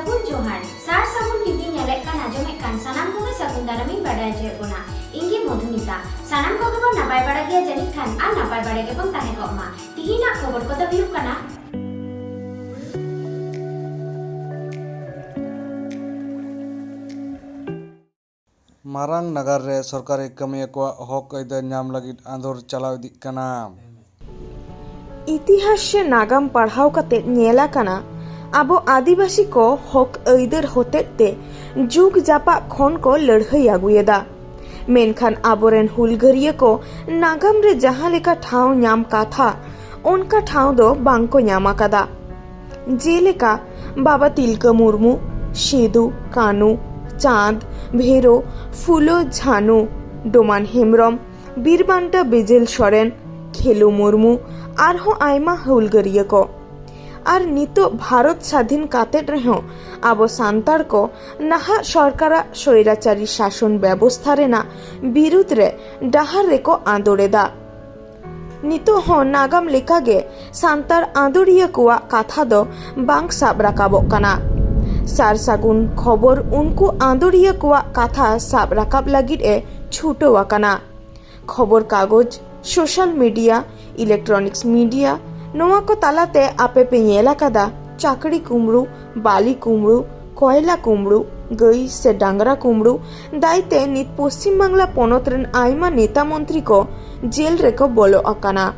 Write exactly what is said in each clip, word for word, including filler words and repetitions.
ᱥᱟᱹᱜᱩᱱ ᱡᱚᱦᱟᱨ᱾ ᱥᱟᱨ ᱥᱟᱹᱜᱩᱱ ᱴᱤᱵᱷᱤ ᱧᱮᱞᱮᱫ ᱠᱟᱱ, ᱟᱸᱡᱚᱢᱮᱫ ᱠᱟᱱ ᱥᱟᱱᱟᱢ ᱠᱚᱜᱮ ᱥᱟᱹᱜᱩᱱ ᱫᱟᱨᱟᱢᱤᱧ ᱵᱟᱰᱟᱭ ᱦᱚᱪᱚᱭᱮᱫ ᱵᱚᱱᱟ᱾ ᱤᱧ ᱜᱮ ᱢᱚᱫᱷᱩᱢᱤᱛᱟ᱾ ᱥᱟᱱᱟᱢ ᱠᱚᱜᱮ ᱵᱚᱱ ᱱᱟᱯᱟᱭ ᱵᱟᱲᱟ ᱜᱮᱭᱟ ᱡᱟᱹᱱᱤᱡ ᱠᱷᱟᱱ, ᱟᱨ ᱱᱟᱯᱟᱭ ᱵᱟᱲᱟ ᱜᱮᱵᱚᱱ ᱛᱟᱦᱮᱸ ᱠᱚᱜ ᱢᱟ᱾ ᱛᱤᱦᱤᱧᱟᱜ ᱠᱷᱚᱵᱚᱨ ᱠᱚᱫᱚ ᱦᱩᱭᱩᱜ ᱠᱟᱱᱟ᱾ ᱢᱟᱨᱟᱝ ᱱᱟᱜᱟᱨ ᱨᱮ ᱥᱚᱨᱠᱟᱨᱤ ᱠᱟᱹᱢᱤᱭᱟᱹ ᱠᱚᱣᱟᱜ ᱦᱚᱠ ᱟᱹᱭᱫᱟᱹᱨ ᱧᱟᱢ ᱞᱟᱹᱜᱤᱫ ᱟᱸᱫᱳᱲ ᱪᱟᱞᱟᱣ ᱤᱫᱤᱜ ᱠᱟᱱᱟ᱾ ᱤᱛᱤᱦᱟᱥ ᱥᱮ ᱱᱟᱜᱟᱢ ᱯᱟᱲᱦᱟᱣ ᱠᱟᱛᱮ ᱧᱮᱞ ᱟᱠᱟᱱᱟ, ᱟᱵᱚ ᱟᱹᱫᱤᱵᱟᱹᱥᱤ ᱠᱚ ᱦᱚᱠ ᱟᱹᱭᱫᱟᱹᱨ ᱦᱚᱛᱮᱡ ᱛᱮ ᱡᱩᱜᱽ ᱡᱟᱯᱟᱜ ᱠᱷᱚᱱ ᱠᱚ ᱞᱟᱹᱲᱦᱟᱹᱭ ᱟᱹᱜᱩᱭᱮᱫᱟ᱾ ᱢᱮᱱᱠᱷᱟᱱ ᱟᱵᱚᱨᱮᱱ ᱦᱩᱞᱜᱟᱹᱨᱤᱭᱟᱹ ᱠᱚ ᱱᱟᱜᱟᱢ ᱨᱮ ᱡᱟᱦᱟᱸ ᱞᱮᱠᱟ ᱴᱷᱟᱶ ᱧᱟᱢ ᱠᱟᱛᱷᱟ, ᱚᱱᱠᱟ ᱴᱷᱟᱶ ᱫᱚ ᱵᱟᱝ ᱠᱚ ᱧᱟᱢ ᱟᱠᱟᱫᱟ᱾ ᱡᱮᱞᱮᱠᱟ ᱵᱟᱵᱟ ᱛᱤᱞᱠᱟᱹ ᱢᱩᱨᱢᱩ, ᱥᱤᱫᱩ, ᱠᱟᱹᱱᱩ, ᱪᱟᱸᱫᱽ, ᱵᱷᱮᱨᱳ, ᱯᱷᱩᱞᱳ, ᱡᱷᱟᱱᱩ, ᱰᱳᱢᱟᱱ ᱦᱮᱢᱵᱽᱨᱚᱢ, ᱵᱤᱨᱵᱟᱱᱴᱟ ᱵᱤᱡᱮᱞ ᱥᱚᱨᱮᱱ, ᱠᱷᱮᱞᱳ ᱢᱩᱨᱢᱩ, ᱟᱨᱦᱚᱸ ᱟᱭᱢᱟ ᱦᱩᱞᱜᱟᱹᱨᱤᱭᱟᱹ ᱠᱚ᱾ ᱟᱨ ᱱᱤᱛᱚᱜ ᱵᱷᱟᱨᱚᱛ ᱥᱟᱹᱫᱷᱤᱱ ᱠᱟᱛᱮᱫ ᱨᱮᱦᱚᱸ ᱟᱵᱚ ᱥᱟᱱᱛᱟᱲ ᱠᱚ ᱱᱟᱦᱟᱜ ᱥᱚᱨᱠᱟᱨᱟᱜ ᱥᱚᱭᱨᱟᱪᱟᱨᱤ ᱥᱟᱥᱚᱱ ᱵᱮᱵᱚᱥᱛᱷᱟ ᱨᱮᱱᱟᱜ ᱵᱤᱨᱩᱫᱽ ᱨᱮ ᱰᱟᱦᱟᱨ ᱨᱮᱠᱚ ᱟᱸᱫᱳᱲ ᱮᱫᱟ᱾ ᱱᱤᱛᱚᱜ ᱦᱚᱸ ᱱᱟᱜᱟᱢ ᱞᱮᱠᱟᱜᱮ ᱥᱟᱱᱛᱟᱲ ᱟᱸᱫᱳᱲᱤᱭᱟᱹ ᱠᱚᱣᱟᱜ ᱠᱟᱛᱷᱟ ᱫᱚ ᱵᱟᱝ ᱥᱟᱵ ᱨᱟᱠᱟᱵᱚᱜ ᱠᱟᱱᱟ᱾ ᱥᱟᱨ ᱥᱟᱹᱜᱩᱱ ᱠᱷᱚᱵᱚᱨ ᱩᱱᱠᱩ ᱟᱸᱫᱳᱲᱤᱭᱟᱹ ᱠᱚᱣᱟᱜ ᱠᱟᱛᱷᱟ ᱥᱟᱵ ᱨᱟᱠᱟᱵ ᱞᱟᱹᱜᱤᱫ ᱮ ᱪᱷᱩᱴᱟᱹᱣ ᱟᱠᱟᱱᱟ᱾ ᱠᱷᱚᱵᱚᱨ ᱠᱟᱜᱚᱡᱽ, ᱥᱳᱥᱟᱞ ᱢᱤᱰᱤᱭᱟ, ᱤᱞᱮᱠᱴᱨᱚᱱᱤᱠᱥ ᱢᱤᱰᱤᱭᱟ, ᱱᱚᱣᱟ ᱠᱚ ᱛᱟᱞᱟᱛᱮ ᱟᱯᱮ ᱯᱮ ᱧᱮᱞ ᱟᱠᱟᱫᱟ ᱪᱟᱹᱠᱨᱤ ᱠᱩᱢᱵᱽᱲᱩ, ᱵᱟᱹᱞᱤ ᱠᱩᱢᱵᱽᱲᱩ, ᱠᱚᱭᱞᱟ ᱠᱩᱢᱵᱽᱲᱩ, ᱜᱟᱹᱭ ᱥᱮ ᱰᱟᱝᱨᱟ ᱠᱩᱢᱵᱽᱲᱩ ᱫᱟᱭᱛᱮ ᱱᱤᱛ ᱯᱚᱥᱪᱤᱢ ᱵᱟᱝᱞᱟ ᱯᱚᱱᱚᱛ ᱨᱮᱱ ᱟᱭᱢᱟ ᱱᱮᱛᱟ ᱢᱚᱱᱛᱨᱤ ᱠᱚ ᱡᱮᱞ ᱨᱮᱠᱚ ᱵᱚᱞᱚ ᱟᱠᱟᱱᱟ᱾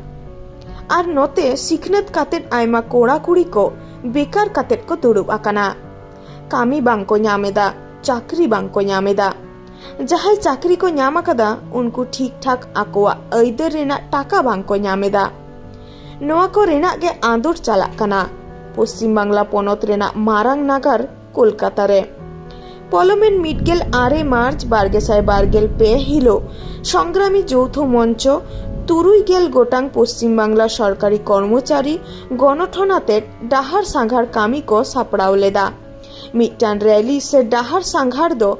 ᱟᱨ ᱱᱚᱛᱮ ᱥᱤᱠᱷᱱᱟᱹᱛ ᱠᱟᱛᱮᱫ ᱟᱭᱢᱟ ᱠᱚᱲᱟ ᱠᱩᱲᱤ ᱠᱚ ᱵᱮᱠᱟᱨ ᱠᱟᱛᱮᱫ ᱠᱚ ᱫᱩᱲᱩᱵ ᱟᱠᱟᱱᱟ᱾ ᱠᱟᱹᱢᱤ ᱵᱟᱝ ᱠᱚ ᱧᱟᱢ ᱮᱫᱟ, ᱪᱟᱹᱠᱨᱤ ᱵᱟᱝ ᱠᱚ ᱧᱟᱢ ᱮᱫᱟ᱾ ᱡᱟᱦᱟᱸᱭ ᱪᱟᱹᱠᱨᱤ ᱠᱚ ᱧᱟᱢ ᱟᱠᱟᱫᱟ, ᱩᱱᱠᱩ ᱴᱷᱤᱠ ᱴᱷᱟᱠ ᱟᱠᱚᱣᱟᱜ ᱟᱹᱭᱫᱟᱹᱨ ᱨᱮᱱᱟᱜ ᱴᱟᱠᱟ ᱵᱟᱝ ᱠᱚ ᱧᱟᱢ ᱮᱫᱟ᱾ ᱱᱚᱣᱟ ᱠᱚ ᱨᱮᱱᱟᱜ ᱜᱮ ᱟᱸᱫᱳᱲ ᱪᱟᱞᱟᱜ ᱠᱟᱱᱟ ᱯᱚᱥᱪᱤᱢ ᱵᱟᱝᱞᱟ ᱯᱚᱱᱚᱛ ᱨᱮᱱᱟᱜ ᱢᱟᱨᱟᱝ ᱱᱟᱜᱟᱨ ᱠᱳᱞᱠᱟᱛᱟ ᱨᱮ᱾ ᱯᱚᱞᱚᱢᱮᱱ ᱢᱤᱫ ᱜᱮᱞ ᱟᱨᱮ ᱢᱟᱨᱪ ᱵᱟᱨ ᱜᱮᱥᱟᱭ ᱵᱟᱨ ᱜᱮᱞ ᱯᱮ ᱦᱤᱞᱳᱜ ᱥᱚᱝᱜᱨᱟᱢᱤ ᱡᱳᱣᱛᱷᱚ ᱢᱚᱧᱪᱚ ᱛᱩᱨᱩᱭ ᱜᱮᱞ ᱜᱚᱴᱟᱝ ᱯᱚᱥᱪᱤᱢ ᱵᱟᱝᱞᱟ ᱥᱚᱨᱠᱟᱨᱤ ᱠᱚᱨᱢᱚᱪᱟᱨᱤ ᱜᱚᱱᱚᱴᱷᱚᱱ ᱟᱛᱮᱫ ᱰᱟᱦᱟᱨ ᱥᱟᱸᱜᱷᱟᱨ ᱠᱟᱹᱢᱤ ᱠᱚ ᱥᱟᱯᱲᱟᱣ ᱞᱮᱫᱟ᱾ ᱢᱤᱫᱴᱟᱝ ᱨᱮᱞᱤ ᱥᱮ ᱰᱟᱦᱟᱨ ᱥᱟᱸᱜᱷᱟᱨ ᱫᱚ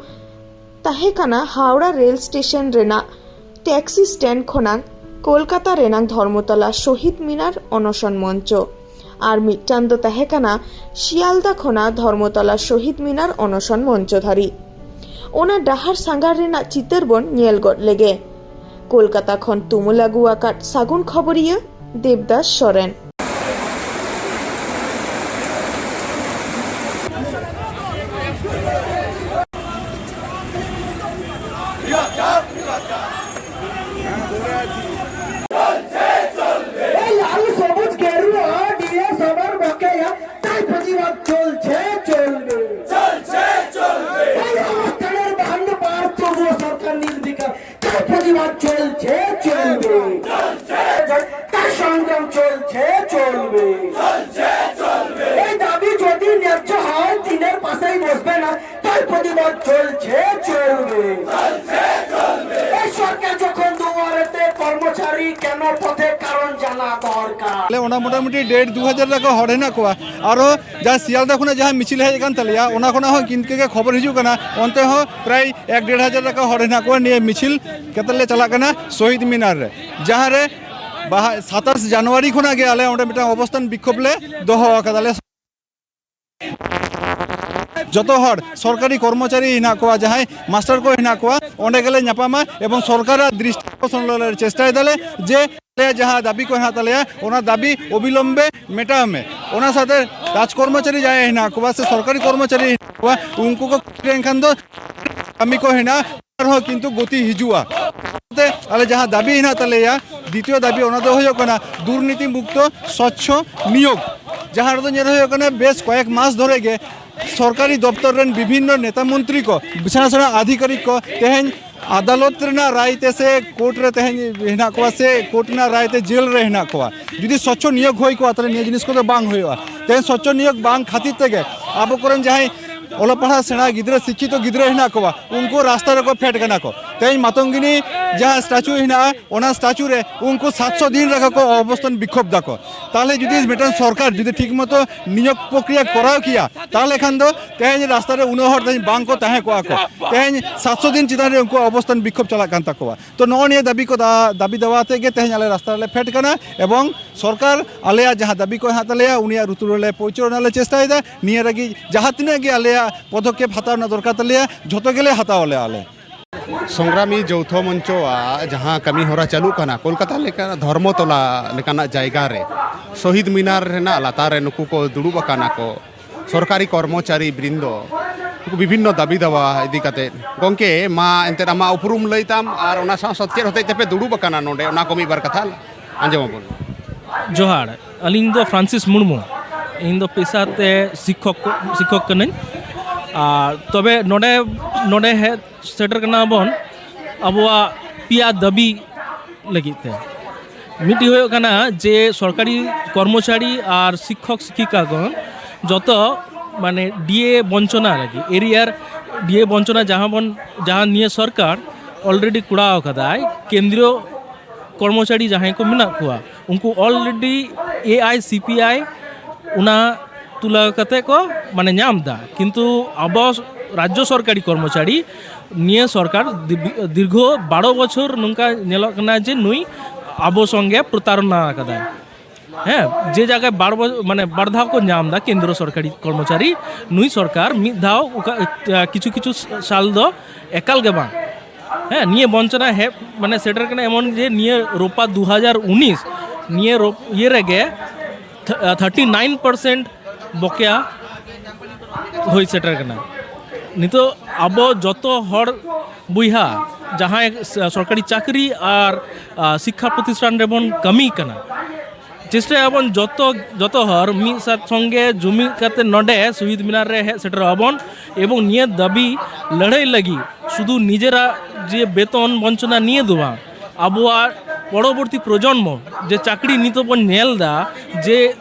ᱛᱟᱦᱮᱸ ᱠᱟᱱᱟ ᱦᱟᱣᱲᱟ ᱨᱮᱞ ᱥᱴᱮᱥᱚᱱ ᱨᱮᱱᱟᱜ ᱴᱮᱠᱥᱤ ᱥᱴᱮᱱᱰ ᱠᱷᱚᱱᱟᱜ ᱠᱳᱞᱠᱟᱛᱟ ᱨᱮᱱᱟᱜ ᱫᱷᱚᱨᱢᱚᱛᱚᱞᱟ ᱥᱚᱦᱤᱫ ᱢᱤᱱᱟᱨ ᱚᱱᱚᱥᱚᱱ ᱢᱚᱧᱪᱚ᱾ ᱟᱨ ᱢᱤᱫᱴᱟᱝ ᱫᱚ ᱛᱟᱦᱮᱸ ᱠᱟᱱᱟ ᱥᱤᱭᱟᱞᱫᱟ ᱠᱷᱚᱱᱟᱜ ᱫᱷᱚᱨᱢᱚᱛᱚᱞᱟ ᱥᱚᱦᱤᱫ ᱢᱤᱱᱟᱨ ᱚᱱᱚᱥᱚᱱ ᱢᱚᱧᱪᱚ ᱫᱷᱟᱹᱨᱤᱡ᱾ ᱚᱱᱟ ᱰᱟᱦᱟᱨ ᱥᱟᱸᱜᱷᱟᱨ ᱨᱮᱱᱟᱜ ᱪᱤᱛᱟᱹᱨ ᱵᱚᱱ ᱧᱮᱞ ᱜᱚᱫ ᱞᱮᱜᱮ᱾ ᱠᱳᱞᱠᱟᱛᱟ ᱠᱷᱚᱱ ᱛᱩᱢᱟᱹᱞ ᱟᱹᱜᱩ ᱟᱠᱟᱫ ᱥᱟᱹᱜᱩᱱ ᱠᱷᱚᱵᱚᱨᱤᱭᱟᱹ ᱫᱮᱵᱫᱟᱥ ᱥᱚᱨᱮᱱ᱾ এই লাল সবুজ গেরুয়া দিয়ে সবার বকেয়া, তাই প্রতিবাদ চলছে, চলবে। চলছে, চলবে। এই অবস্থানের বাহান্ন পার তবুও সরকার নির্বিকার, তাই প্রতিবাদ চলছে, চলবে। চলছে। তাই সংগ্রাম চলছে, চলবে। চলছে, চলবে। এই দাবি যদি ন্যায্য হয়, দিনের পাশেই বসবে না, তাই প্রতিবাদ চলছে, চলবে। এই সরকার যখন দুয়ারেতে, কর্মচারী কেন পথে, কারণ জানা দরকার। ᱟᱞᱮ ᱚᱸᱰᱮ ᱢᱚᱴᱟᱢᱩᱴᱤ ᱰᱮᱲ ᱫᱩ ᱦᱟᱡᱟᱨ ᱞᱮᱠᱟ ᱦᱚᱲ ᱦᱮᱱᱟᱜ ᱠᱚᱣᱟ᱾ ᱟᱨᱚ ᱡᱟᱦᱟᱸ ᱥᱤᱭᱟᱞᱫᱟ ᱠᱷᱚᱱᱟᱜ ᱡᱟᱦᱟᱸ ᱢᱤᱪᱷᱤᱞ ᱦᱮᱡ ᱟᱠᱟᱱ ᱛᱟᱞᱮᱭᱟ, ᱚᱱᱟ ᱠᱷᱚᱱᱟᱜ ᱦᱚᱸ ᱤᱱᱠᱟᱹ ᱜᱮ ᱠᱷᱚᱵᱚᱨ ᱦᱤᱡᱩᱜ ᱠᱟᱱᱟ, ᱚᱱᱛᱮ ᱦᱚᱸ ᱯᱨᱟᱭ ᱮᱠ ᱰᱮᱲ ᱦᱟᱡᱟᱨ ᱞᱮᱠᱟ ᱦᱚᱲ ᱦᱮᱱᱟᱜ ᱠᱚᱣᱟ᱾ ᱱᱤᱭᱟᱹ ᱢᱤᱪᱷᱤᱞ ᱠᱟᱛᱮ ᱞᱮ ᱪᱟᱞᱟᱜ ᱠᱟᱱᱟ ᱥᱚᱦᱤᱫ ᱢᱤᱱᱟᱨ ᱨᱮ, ᱡᱟᱦᱟᱸ ᱨᱮ ᱵᱟᱦᱟ ᱥᱟᱛᱟᱥ ᱡᱟᱱᱩᱣᱟᱨᱤ ᱠᱷᱚᱱᱟᱜ ᱜᱮ ᱟᱞᱮ ᱚᱸᱰᱮ ᱢᱤᱫᱴᱟᱝ ᱚᱵᱚᱥᱛᱷᱟᱱ ᱵᱤᱠᱠᱷᱳᱵ ᱞᱮ ᱫᱚᱦᱚ ᱟᱠᱟᱫᱟ᱾ ᱞᱮ ᱡᱚᱛᱚ ᱦᱚᱲ, ᱥᱚᱨᱠᱟᱨᱤ ᱠᱚᱨᱢᱚᱪᱟᱨᱤ ᱦᱮᱱᱟᱜ ᱠᱚᱣᱟ, ᱡᱟᱦᱟᱸᱭ ᱢᱟᱥᱴᱟᱨ ᱠᱚ ᱦᱮᱱᱟᱜ ᱠᱚᱣᱟ, ᱚᱸᱰᱮ ᱜᱮᱞᱮ ᱧᱟᱯᱟᱢᱟ ᱮᱵᱚᱝ ᱥᱚᱨᱠᱟᱨᱟᱜ ᱫᱨᱤᱥᱴᱤ ᱟᱠᱚᱨᱥᱚᱱ ᱞᱟᱹᱜᱤᱫ ᱪᱮᱥᱴᱟᱭ ᱫᱟᱞᱮ ᱡᱮ ᱟᱞᱮᱭᱟᱜ ᱡᱟᱦᱟᱸ ᱫᱟᱹᱵᱤ ᱠᱚ ᱦᱮᱱᱟᱜ ᱛᱟᱞᱮᱭᱟ, ᱚᱱᱟ ᱫᱟᱹᱵᱤ ᱚᱵᱤᱞᱚᱢᱵᱮ ᱢᱮᱴᱟᱣ ᱢᱮ᱾ ᱚᱱᱟ ᱥᱟᱶᱛᱮ ᱨᱟᱡᱽ ᱠᱚᱨᱢᱚᱪᱟᱨᱤ ᱡᱟᱦᱟᱸᱭ ᱦᱮᱱᱟᱜ ᱠᱚᱣᱟ ᱥᱮ ᱥᱚᱨᱠᱟᱨᱤ ᱠᱚᱨᱢᱚᱪᱟᱨᱤ ᱦᱮᱱᱟᱜ ᱠᱚᱣᱟ, ᱩᱱᱠᱩ ᱠᱚ ᱠᱩᱥᱤ ᱞᱮᱱᱠᱷᱟᱱ ᱫᱚ ᱠᱟᱹᱢᱤ ᱠᱚ ᱦᱮᱱᱟᱜᱼᱟ, ᱟᱨᱦᱚᱸ ᱠᱤᱱᱛᱩ ᱜᱚᱛᱤ ᱦᱤᱡᱩᱜᱼᱟ᱾ ᱚᱱᱟᱛᱮ ᱟᱞᱮ ᱡᱟᱦᱟᱸ ᱫᱟᱹᱵᱤ ᱦᱮᱱᱟᱜ ᱛᱟᱞᱮᱭᱟ, ᱫᱤᱛᱤᱭᱚ ᱫᱟᱹᱵᱤ, ᱚᱱᱟ ᱫᱚ ᱦᱩᱭᱩᱜ ᱠᱟᱱᱟ ᱫᱩᱨᱱᱤᱛᱤ ᱢᱩᱠᱛᱚ ᱥᱚᱪᱪᱷᱚ ᱱᱤᱭᱳᱜᱽ, ᱡᱟᱦᱟᱸ ᱨᱮᱫᱚ ᱧᱮᱞ ᱦᱩᱭᱩᱜ ᱠᱟᱱᱟ ᱵᱮᱥ ᱠᱚᱭᱮᱠ ᱢᱟᱥ ᱫᱷᱚᱨᱮ ᱜᱮ ᱥᱚᱨᱠᱟᱨᱤ ᱫᱚᱯᱛᱚᱨ ᱨᱮᱱ ᱵᱤᱵᱷᱤᱱᱱᱚ ᱱᱮᱛᱟ ᱢᱚᱱᱛᱨᱤ ᱠᱚ, ᱥᱮᱬᱟ ᱥᱮᱬᱟ ᱟᱫᱷᱤᱠᱟᱨᱤᱠ ᱠᱚ ᱛᱮᱦᱮᱧ ᱟᱫᱟᱞᱚᱛ ᱨᱮᱱᱟᱜ ᱨᱟᱭ ᱛᱮ ᱥᱮ ᱠᱳᱨᱴ ᱨᱮ ᱛᱮᱦᱮᱧ ᱦᱮᱱᱟᱜ ᱠᱚᱣᱟ ᱥᱮ ᱠᱳᱨᱴ ᱨᱮᱱᱟᱜ ᱨᱟᱭ ᱛᱮ ᱡᱮᱞ ᱨᱮ ᱦᱮᱱᱟᱜ ᱠᱚᱣᱟ᱾ ᱡᱩᱫᱤ ᱥᱚᱪᱪᱷᱚ ᱱᱤᱭᱳᱜᱽ ᱦᱩᱭ ᱠᱚᱜᱼᱟ, ᱛᱟᱦᱞᱮ ᱱᱤᱭᱟᱹ ᱡᱤᱱᱤᱥ ᱠᱚᱫᱚ ᱵᱟᱝ ᱦᱩᱭᱩᱜᱼᱟ᱾ ᱛᱮᱦᱮᱧ ᱥᱚᱪᱪᱷᱚ ᱱᱤᱭᱳᱜᱽ ᱵᱟᱝ ᱠᱷᱟᱹᱛᱤᱨ ᱛᱮᱜᱮ ᱟᱵᱚ ᱠᱚᱨᱮᱱ ᱡᱟᱦᱟᱸᱭ ᱚᱞᱚᱜ ᱯᱟᱲᱦᱟᱜ ᱥᱮᱬᱟ ᱜᱤᱫᱽᱨᱟᱹ, ᱥᱤᱠᱠᱷᱤᱛᱚ ᱜᱤᱫᱽᱨᱟᱹ ᱦᱮᱱᱟᱜ ᱠᱚᱣᱟ, ᱩᱱᱠᱩ ᱨᱟᱥᱛᱟ ᱨᱮᱠᱚ ᱯᱷᱮᱰ ᱠᱟᱱᱟ ᱠᱚ᱾ ᱛᱮᱦᱮᱧ ᱢᱟᱛᱚᱝᱜᱤᱱᱤ ᱡᱟᱦᱟᱸ ᱥᱴᱟᱪᱩ ᱦᱮᱱᱟᱜᱼᱟ, ᱚᱱᱟ ᱥᱴᱟᱪᱩ ᱨᱮ ᱩᱱᱠᱩ ᱥᱟᱛᱥᱚ ᱫᱤᱱ ᱨᱮᱜᱮ ᱠᱚ ᱚᱵᱚᱥᱛᱷᱟᱱ ᱵᱤᱠᱷᱳᱵ ᱫᱟᱠᱚ᱾ ᱛᱟᱦᱚᱞᱮ ᱡᱩᱫᱤ ᱢᱤᱫᱴᱮᱱ ᱥᱚᱨᱠᱟᱨ ᱡᱩᱫᱤ ᱴᱷᱤᱠ ᱢᱚᱛᱚ ᱱᱤᱭᱳᱜᱽ ᱯᱨᱚᱠᱨᱤᱭᱟ ᱠᱚᱨᱟᱣ ᱠᱮᱭᱟ, ᱛᱟᱦᱚᱞᱮ ᱠᱷᱟᱱ ᱫᱚ ᱛᱮᱦᱮᱧ ᱨᱟᱥᱛᱟ ᱨᱮ ᱩᱱᱟᱹᱜ ᱦᱚᱲ ᱛᱮᱦᱮᱧ ᱵᱟᱝ ᱠᱚ ᱛᱟᱦᱮᱸ ᱠᱚᱜᱼᱟ ᱠᱚ᱾ ᱛᱮᱦᱮᱧ ᱥᱟᱛᱥᱚ ᱫᱤᱱ ᱪᱮᱛᱟᱱ ᱨᱮ ᱩᱱᱠᱩᱣᱟᱜ ᱚᱵᱚᱥᱛᱷᱟᱱ ᱵᱤᱠᱷᱳᱵ ᱪᱟᱞᱟᱜ ᱠᱟᱱ ᱛᱟᱠᱚᱣᱟ᱾ ᱛᱚ, ᱱᱚᱜᱼᱚ ᱱᱤᱭᱟᱹ ᱫᱟᱹᱵᱤ ᱠᱚ ᱫᱟ-, ᱫᱟᱹᱵᱤ ᱫᱟᱣᱟ ᱟᱛᱮ ᱜᱮ ᱛᱮᱦᱮᱧ ᱟᱞᱮ ᱨᱟᱥᱛᱟ ᱨᱮᱞᱮ ᱯᱷᱮᱰ ᱠᱟᱱᱟ, ᱮᱵᱚᱝ ᱥᱚᱨᱠᱟᱨ ᱟᱞᱮᱭᱟᱜ ᱡᱟᱦᱟᱸ ᱫᱟᱹᱵᱤ ᱠᱚ ᱦᱮᱱᱟᱜ ᱛᱟᱞᱮᱭᱟ, ᱩᱱᱤᱭᱟᱜ ᱞᱩᱛᱩᱨ ᱨᱮᱞᱮ ᱯᱳᱣᱪᱷᱟᱹᱣ ᱨᱮᱱᱟᱜ ᱞᱮ ᱪᱮᱥᱴᱟᱭᱮᱫᱟ᱾ ᱱᱤᱭᱟᱹ ᱨᱮᱜᱮ ᱡᱟᱦᱟᱸ ᱛᱤᱱᱟᱹᱜ ᱜᱮ ᱟᱞᱮᱭᱟᱜ ᱯᱚᱫᱚᱠᱷᱮᱯ ᱦᱟᱛᱟᱣ ᱨᱮᱱᱟᱜ ᱫᱚᱨᱠᱟᱨ ᱛᱟᱞᱮᱭᱟ, ᱡᱷᱚᱛᱚ ᱜᱮᱞᱮ ᱦᱟᱛᱟᱣ ᱟᱞᱮ ᱟᱞᱮ᱾ ᱥᱚᱝᱜᱨᱟᱢᱤ ᱡᱳᱣᱛᱷᱚ ᱢᱚᱧᱪᱚᱣᱟᱜ ᱡᱟᱦᱟᱸ ᱠᱟᱹᱢᱤ ᱦᱚᱨᱟ ᱪᱟᱹᱞᱩᱜ ᱠᱟᱱᱟ, ᱠᱳᱞᱠᱟᱛᱟ ᱞᱮᱠᱟ ᱫᱷᱚᱨᱢᱚᱛᱚᱞᱟ ᱞᱮᱠᱟᱱᱟᱜ ᱡᱟᱭᱜᱟ ᱨᱮ ᱥᱚᱦᱤᱫ ᱢᱤᱱᱟᱨ ᱨᱮᱱᱟᱜ ᱞᱟᱛᱟᱨ ᱨᱮ ᱱᱩᱠᱩ ᱠᱚ ᱫᱩᱲᱩᱵ ᱟᱠᱟᱱᱟ ᱠᱚ, ᱥᱚᱨᱠᱟᱨᱤ ᱠᱚᱨᱢᱚᱪᱟᱨᱤ ᱵᱨᱤᱱᱫᱚ, ᱱᱩᱠᱩ ᱵᱤᱵᱷᱤᱱᱱᱚ ᱫᱟᱹᱵᱤ ᱫᱟᱣᱟ ᱤᱫᱤ ᱠᱟᱛᱮ᱾ ᱜᱚᱢᱠᱮ, ᱢᱟ ᱮᱱᱛᱮᱫ ᱟᱢᱟᱜ ᱩᱯᱨᱩᱢ ᱞᱟᱹᱭ ᱛᱟᱢ ᱟᱨ ᱚᱱᱟ ᱥᱟᱶ ᱥᱟᱶ ᱪᱮᱫ ᱦᱚᱛᱮᱡ ᱛᱮᱯᱮ ᱫᱩᱲᱩᱵ ᱟᱠᱟᱱᱟ ᱱᱚᱰᱮ, ᱚᱱᱟ ᱠᱚ ᱢᱤᱫ ᱵᱟᱨ ᱠᱟᱛᱷᱟ ᱟᱸᱡᱚᱢ ᱟᱵᱚᱱ᱾ ᱡᱚᱦᱟᱨ, ᱟᱹᱞᱤᱧ ᱫᱚ ᱯᱷᱨᱟᱱᱥᱤᱥ ᱢᱩᱨᱢᱩ᱾ ᱤᱧ ᱫᱚ ᱯᱮᱥᱟ ᱛᱮ ᱥᱤᱠᱠᱷᱚᱠ, ᱥᱤᱠᱠᱷᱚᱠ ᱠᱟᱹᱱᱟᱹᱧ᱾ ᱟᱨ ᱛᱚᱵᱮ ᱱᱚᱰᱮ, ᱱᱚᱰᱮ ᱦᱮᱡ ᱥᱮᱴᱮᱨ ᱠᱟᱱᱟ ᱵᱚᱱ ᱟᱵᱚᱣᱟᱜ ᱯᱮᱭᱟ ᱫᱟᱹᱵᱤ ᱞᱟᱹᱜᱤᱫ ᱛᱮ᱾ ᱢᱤᱫᱴᱤᱡ ᱦᱩᱭᱩᱜ ᱠᱟᱱᱟ ᱡᱮ ᱥᱚᱨᱠᱟᱨᱤ ᱠᱚᱨᱢᱚᱪᱟᱨᱤ ᱟᱨ ᱥᱤᱠᱠᱷᱚᱠ ᱥᱤᱠᱠᱷᱤᱠᱟ ᱠᱚ ᱡᱚᱛᱚ, ᱢᱟᱱᱮ, ᱰᱤ ᱮ ᱵᱚᱧᱪᱚᱱᱟ ᱞᱟᱹᱜᱤᱫ, ᱮᱨᱤᱭᱟᱨ ᱰᱤ ᱮ ᱵᱚᱧᱪᱚᱱᱟ, ᱡᱟᱦᱟᱸ ᱵᱚᱱ, ᱡᱟᱦᱟᱸ ᱱᱤᱭᱟᱹ ᱥᱚᱨᱠᱟᱨ already ᱠᱚᱨᱟᱣ ᱠᱟᱫᱟᱭ, ᱠᱮᱱᱫᱨᱤᱭᱚ ᱠᱚᱨᱢᱚᱪᱟᱨᱤ ᱡᱟᱦᱟᱸᱭ ᱠᱚ ᱢᱮᱱᱟᱜ ᱠᱚᱣᱟ, ᱩᱱᱠᱩ already A I C P I ᱚᱱᱟ ᱛᱩᱞᱟᱹ ᱠᱟᱛᱮ ᱠᱚ, ᱢᱟᱱᱮ, ᱧᱟᱢ ᱮᱫᱟ, ᱠᱤᱱᱛᱩ ᱟᱵᱚ ᱨᱟᱡᱽᱡᱚ ᱥᱚᱨᱠᱟᱨᱤ ᱠᱚᱨᱢᱚᱪᱟᱨᱤ, ᱱᱤᱭᱟᱹ ᱥᱚᱨᱠᱟᱨ ᱫᱤᱵ-, ᱫᱤᱨᱜᱷᱚ ᱵᱟᱨᱚ ᱵᱚᱪᱷᱚᱨ ᱱᱚᱝᱠᱟ ᱧᱮᱞᱚᱜ ᱠᱟᱱᱟ ᱡᱮ ᱱᱩᱭ ᱟᱵᱚ ᱥᱚᱸᱜᱮ ᱯᱨᱚᱛᱟᱨᱚᱱᱟ ᱟᱠᱟᱫᱟᱭ᱾ ᱦᱮᱸ, ᱡᱮ ᱡᱟᱭᱜᱟᱭ ᱵᱟᱨ ᱵᱚ-, ᱢᱟᱱᱮ, ᱵᱟᱨ ᱫᱷᱟᱣ ᱠᱚ ᱧᱟᱢ ᱮᱫᱟ ᱠᱮᱱᱫᱨᱚ ᱥᱚᱨᱠᱟᱨᱤ ᱠᱚᱨᱢᱚᱪᱟᱨᱤ, ᱱᱩᱭ ᱥᱚᱨᱠᱟᱨ ᱢᱤᱫ ᱫᱷᱟᱣ ᱚᱠᱟ, ᱠᱤᱪᱷᱩ ᱠᱤᱪᱷᱩ ᱥᱟᱞ ᱫᱚ ᱮᱠᱟᱞ ᱜᱮ ᱵᱟᱝ᱾ ᱦᱮᱸ, ᱱᱤᱭᱟᱹ ᱵᱚᱧᱪᱚᱱᱟ ᱦᱮᱡ, ᱢᱟᱱᱮ, ᱥᱮᱴᱮᱨ ᱠᱟᱱᱟ ᱮᱢᱚᱱ ᱡᱮ ᱱᱤᱭᱟᱹ ᱨᱳᱯᱟ ᱫᱩ ᱦᱟᱡᱟᱨ ᱩᱱᱤᱥ, ᱱᱤᱭᱟᱹ ᱨᱳᱯ-, ᱤᱭᱟᱹ ᱨᱮᱜᱮ ᱛᱷᱟᱨᱴᱤ ᱱᱟᱭᱤᱱ ᱯᱟᱨᱥᱮᱱᱴ ᱵᱚᱠᱮᱭᱟ ᱦᱩᱭ ᱥᱮᱴᱮᱨ ᱠᱟᱱᱟ᱾ ᱱᱤᱛᱚᱜ ᱟᱵᱚ ᱡᱚᱛᱚ ᱦᱚᱲ ᱵᱚᱭᱦᱟ ᱡᱟᱦᱟᱸᱭ ᱥᱚᱨᱠᱟᱨᱤ ᱪᱟᱹᱠᱨᱤ ᱟᱨ, ᱟ, ᱥᱤᱠᱠᱷᱟ ᱯᱨᱚᱛᱤᱥᱴᱷᱟᱱ ᱨᱮᱵᱚᱱ ᱠᱟᱹᱢᱤ ᱠᱟᱱᱟ, ᱪᱮᱥᱴᱟᱭᱟᱵᱚᱱ ᱡᱚᱛᱚ, ᱡᱚᱛᱚ ᱦᱚᱲ ᱢᱤᱫ ᱥᱟᱛ ᱥᱚᱸᱜᱮ ᱡᱩᱢᱤᱫ ᱠᱟᱛᱮ ᱱᱚᱰᱮ ᱥᱚᱦᱤᱫ ᱢᱤᱱᱟᱨ ᱨᱮ ᱦᱮᱡ ᱥᱮᱴᱮᱨᱚᱜ ᱟᱵᱚᱱ ᱮᱵᱚᱝ ᱱᱤᱭᱟᱹ ᱫᱟᱹᱵᱤ ᱞᱟᱹᱲᱦᱟᱹᱭ ᱞᱟᱹᱜᱤᱫ ᱥᱩᱫᱷᱩ ᱱᱤᱡᱮᱨᱟᱜ ᱡᱮ ᱵᱮᱛᱚᱱ ᱵᱚᱧᱪᱚᱱᱟ ᱱᱤᱭᱟᱹ ᱫᱚ ᱵᱟᱝ, ᱟᱵᱚᱣᱟᱜ ᱯᱚᱨᱚᱵᱚᱨᱛᱤ ᱯᱨᱚᱡᱚᱱᱢᱚ ᱡᱮ ᱪᱟᱹᱠᱨᱤ ᱱᱤᱛᱚᱜ ᱵᱚᱱ ᱧᱮᱞ ᱮᱫᱟ ᱡᱮ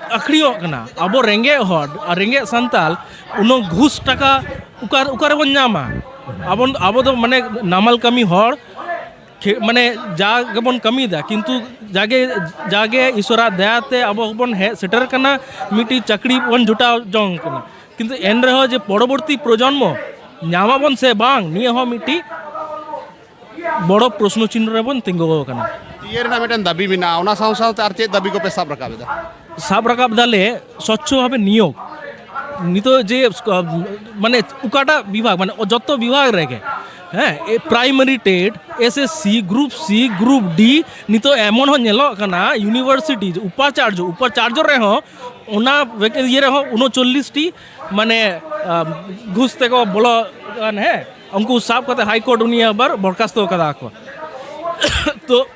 ᱟᱹᱠᱷᱨᱤᱧᱚᱜ ᱠᱟᱱᱟ, ᱟᱵᱚ ᱨᱮᱸᱜᱮᱡ ᱦᱚᱲ ᱟᱨ ᱨᱮᱸᱜᱮᱡ ᱥᱟᱱᱛᱟᱞ ᱩᱱᱟᱹᱜ ᱜᱷᱩᱥ ᱴᱟᱠᱟ ᱚᱠᱟ, ᱚᱠᱟ ᱨᱮᱵᱚᱱ ᱧᱟᱢᱟ? ᱟᱵᱚ, ᱟᱵᱚ ᱫᱚ, ᱢᱟᱱᱮ, ᱱᱟᱢᱟᱞ ᱠᱟᱹᱢᱤ ᱦᱚᱲ, ᱠᱷᱮ- ᱢᱟᱱᱮ ᱡᱟ ᱜᱮᱵᱚᱱ ᱠᱟᱹᱢᱤᱭᱮᱫᱟ, ᱠᱤᱱᱛᱩ ᱡᱟᱜᱮ ᱡᱟᱜᱮ ᱤᱥᱚᱨᱟᱜ ᱫᱟᱭᱟᱛᱮ ᱟᱵᱚ ᱵᱚᱱ ᱦᱮᱡ ᱥᱮᱴᱮᱨ ᱠᱟᱱᱟ, ᱢᱤᱫᱴᱤᱡ ᱪᱟᱹᱠᱨᱤ ᱵᱚᱱ ᱡᱩᱴᱟᱣ ᱡᱚᱝ ᱠᱟᱱᱟ᱾ ᱠᱤᱱᱛᱩ ᱮᱱ ᱨᱮᱦᱚᱸ ᱡᱮ ᱯᱚᱨᱚᱵᱚᱨᱛᱤ ᱯᱨᱚᱡᱚᱱᱢᱚ ᱧᱟᱢᱟᱵᱚᱱ ᱥᱮ ᱵᱟᱝ, ᱱᱤᱭᱟᱹ ᱦᱚᱸ ᱢᱤᱫᱴᱤᱡ ᱵᱚᱲᱚ ᱯᱨᱚᱥᱱᱚ ᱪᱤᱱᱦᱚ ᱨᱮᱵᱚᱱ ᱛᱤᱸᱜᱩ ᱟᱠᱟᱱᱟ᱾ ᱤᱭᱟᱹ ᱨᱮᱱᱟᱜ ᱢᱤᱫᱴᱮᱱ ᱫᱟᱹᱵᱤ ᱢᱮᱱᱟᱜᱼᱟ, ᱚᱱᱟ ᱥᱟᱶ ᱥᱟᱶᱛᱮ ᱟᱨ ᱪᱮᱫ ᱫᱟᱹᱵᱤ ᱠᱚᱯᱮ ᱥᱟᱵ ᱨᱟᱠᱟᱵ ᱮᱫᱟ? ᱥᱟᱵ ᱨᱟᱠᱟᱵ ᱫᱟᱞᱮ ᱥᱚᱪᱪᱷᱚ ᱵᱷᱟᱵᱮ ᱱᱤᱭᱳᱜᱽ᱾ ᱱᱤᱛᱚᱜ ᱡᱮ ᱢᱟᱱᱮ ᱚᱠᱟᱴᱟᱜ ᱵᱤᱵᱷᱟᱜᱽ, ᱢᱟᱱᱮ ᱡᱚᱛᱚ ᱵᱤᱵᱷᱟᱜᱽ ᱨᱮᱜᱮ, ᱦᱮᱸ, primary TET, S S C, group C, group D, ᱱᱤᱛᱚᱜ ᱮᱢᱚᱱ ᱦᱚᱸ ᱧᱮᱞᱚᱜ ᱠᱟᱱᱟ ᱤᱭᱩᱱᱤᱵᱷᱟᱨᱥᱤᱴᱤ ᱩᱯᱟᱪᱟᱨᱡᱚ ᱩᱯᱟᱪᱟᱨᱡᱚ ᱨᱮᱦᱚᱸ ᱚᱱᱟ ᱤᱭᱟᱹ ᱨᱮᱦᱚᱸ ᱩᱱᱚᱪᱚᱞᱞᱤᱥ ᱴᱤ ᱢᱟᱱᱮ ᱜᱷᱩᱥ ᱛᱮᱠᱚ ᱵᱚᱞᱚ ᱦᱮᱸ, ᱩᱱᱠᱩ ᱥᱟᱵ ᱠᱟᱛᱮ ᱦᱟᱭᱠᱳᱨᱴ ᱩᱱᱤ ᱟᱵᱟᱨ ᱵᱚᱨᱠᱷᱟᱥᱛᱚ ᱠᱟᱫᱟ ᱠᱚ᱾ ᱛᱚ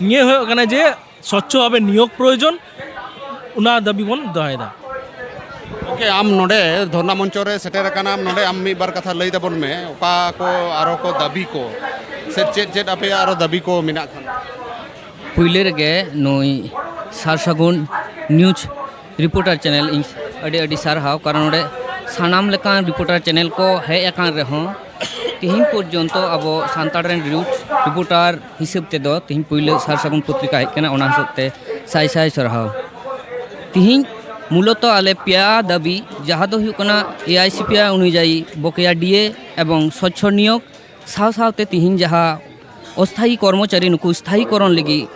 ᱱᱤᱭᱟᱹ ᱦᱩᱭᱩᱜ ᱠᱟᱱᱟ ᱡᱮ ᱥᱚᱪᱪᱷᱚ ᱵᱷᱟᱵᱮ ᱱᱤᱭᱳᱜᱽ ᱯᱨᱚᱭᱳᱡᱚᱱ, ᱚᱱᱟ ᱫᱟᱹᱵᱤ ᱵᱚᱱ ᱫᱚᱦᱚᱭᱮᱫᱟ᱾ ᱜᱚᱢᱠᱮ, ᱟᱢ ᱱᱚᱰᱮ ᱫᱷᱚᱨᱱᱟ ᱢᱚᱧᱪᱚ ᱨᱮ ᱥᱮᱴᱮᱨ ᱟᱠᱟᱱᱟᱢ, ᱱᱚᱰᱮ ᱟᱢ ᱢᱤᱫ ᱵᱟᱨ ᱠᱟᱛᱷᱟ ᱞᱟᱹᱭ ᱛᱟᱵᱚᱱ ᱢᱮ, ᱚᱠᱟ ᱠᱚ ᱟᱨᱚ ᱠᱚ ᱫᱟᱹᱵᱤ ᱠᱚ ᱥᱮ ᱪᱮᱫ ᱪᱮᱫ ᱟᱯᱮᱭᱟᱜ ᱟᱨᱚ ᱫᱟᱹᱵᱤ ᱠᱚ ᱢᱮᱱᱟᱜ ᱠᱷᱟᱱ? ᱯᱩᱭᱞᱟᱹ ᱨᱮᱜᱮ ᱱᱩᱭ ᱥᱟᱨ ᱥᱟᱹᱜᱩᱱ ᱱᱤᱭᱩᱡᱽ ᱨᱤᱯᱳᱨᱴᱟᱨ ᱪᱮᱱᱮᱞ ᱤᱧ ᱟᱹᱰᱤ ᱟᱹᱰᱤ ᱥᱟᱨᱦᱟᱣ, ᱠᱟᱨᱚᱱ ᱱᱚᱰᱮ ᱥᱟᱱᱟᱢ ᱞᱮᱠᱟᱱ ᱨᱤᱯᱳᱨᱴᱟᱨ ᱪᱮᱱᱮᱞ ᱠᱚ ᱦᱮᱡ ᱟᱠᱟᱱ ᱨᱮᱦᱚᱸ ᱛᱮᱦᱮᱧ ᱯᱚᱨᱡᱚᱱᱛᱚ ᱟᱵᱚ ᱥᱟᱱᱛᱟᱲ ᱨᱮᱱ ᱱᱤᱭᱩᱡᱽ ᱨᱤᱯᱳᱨᱴᱟᱨ ᱦᱤᱥᱟᱹᱵ ᱛᱮᱫᱚ ᱛᱮᱦᱮᱧ ᱯᱩᱭᱞᱟᱹ ᱥᱟᱨ ᱥᱟᱹᱜᱩᱱ ᱯᱚᱛᱨᱤᱠᱟ ᱦᱮᱡ ᱠᱟᱱᱟ, ᱚᱱᱟ ᱦᱤᱥᱟᱹᱵ ᱛᱮ ᱥᱟᱭ ᱥᱟᱭ ᱥᱟᱨᱦᱟᱣ᱾ ᱛᱮᱦᱮᱧ ᱢᱩᱞᱚᱛᱚ ᱟᱞᱮ ᱯᱮᱭᱟ ᱫᱟᱹᱵᱤ, ᱡᱟᱦᱟᱸ ᱫᱚ ᱦᱩᱭᱩᱜ ᱠᱟᱱᱟ ᱮ ᱟᱭ ᱥᱤ ᱯᱤ ᱟᱭ ᱚᱱᱩᱡᱟᱭᱤ ᱵᱚᱠᱮᱭᱟ ᱰᱤ ᱮ ᱮᱵᱚᱝ ᱥᱚᱪᱪᱷᱚ ᱱᱤᱭᱳᱜᱽ, ᱥᱟᱶ ᱥᱟᱶᱛᱮ ᱛᱮᱦᱮᱧ ᱡᱟᱦᱟᱸ ᱚᱥᱛᱷᱟᱭᱤ ᱠᱚᱨᱢᱚᱪᱟᱨᱤ ᱱᱩᱠᱩ ᱥᱛᱷᱟᱭᱤ ᱠᱚᱨᱚᱱ ᱞᱟᱹᱜᱤᱫ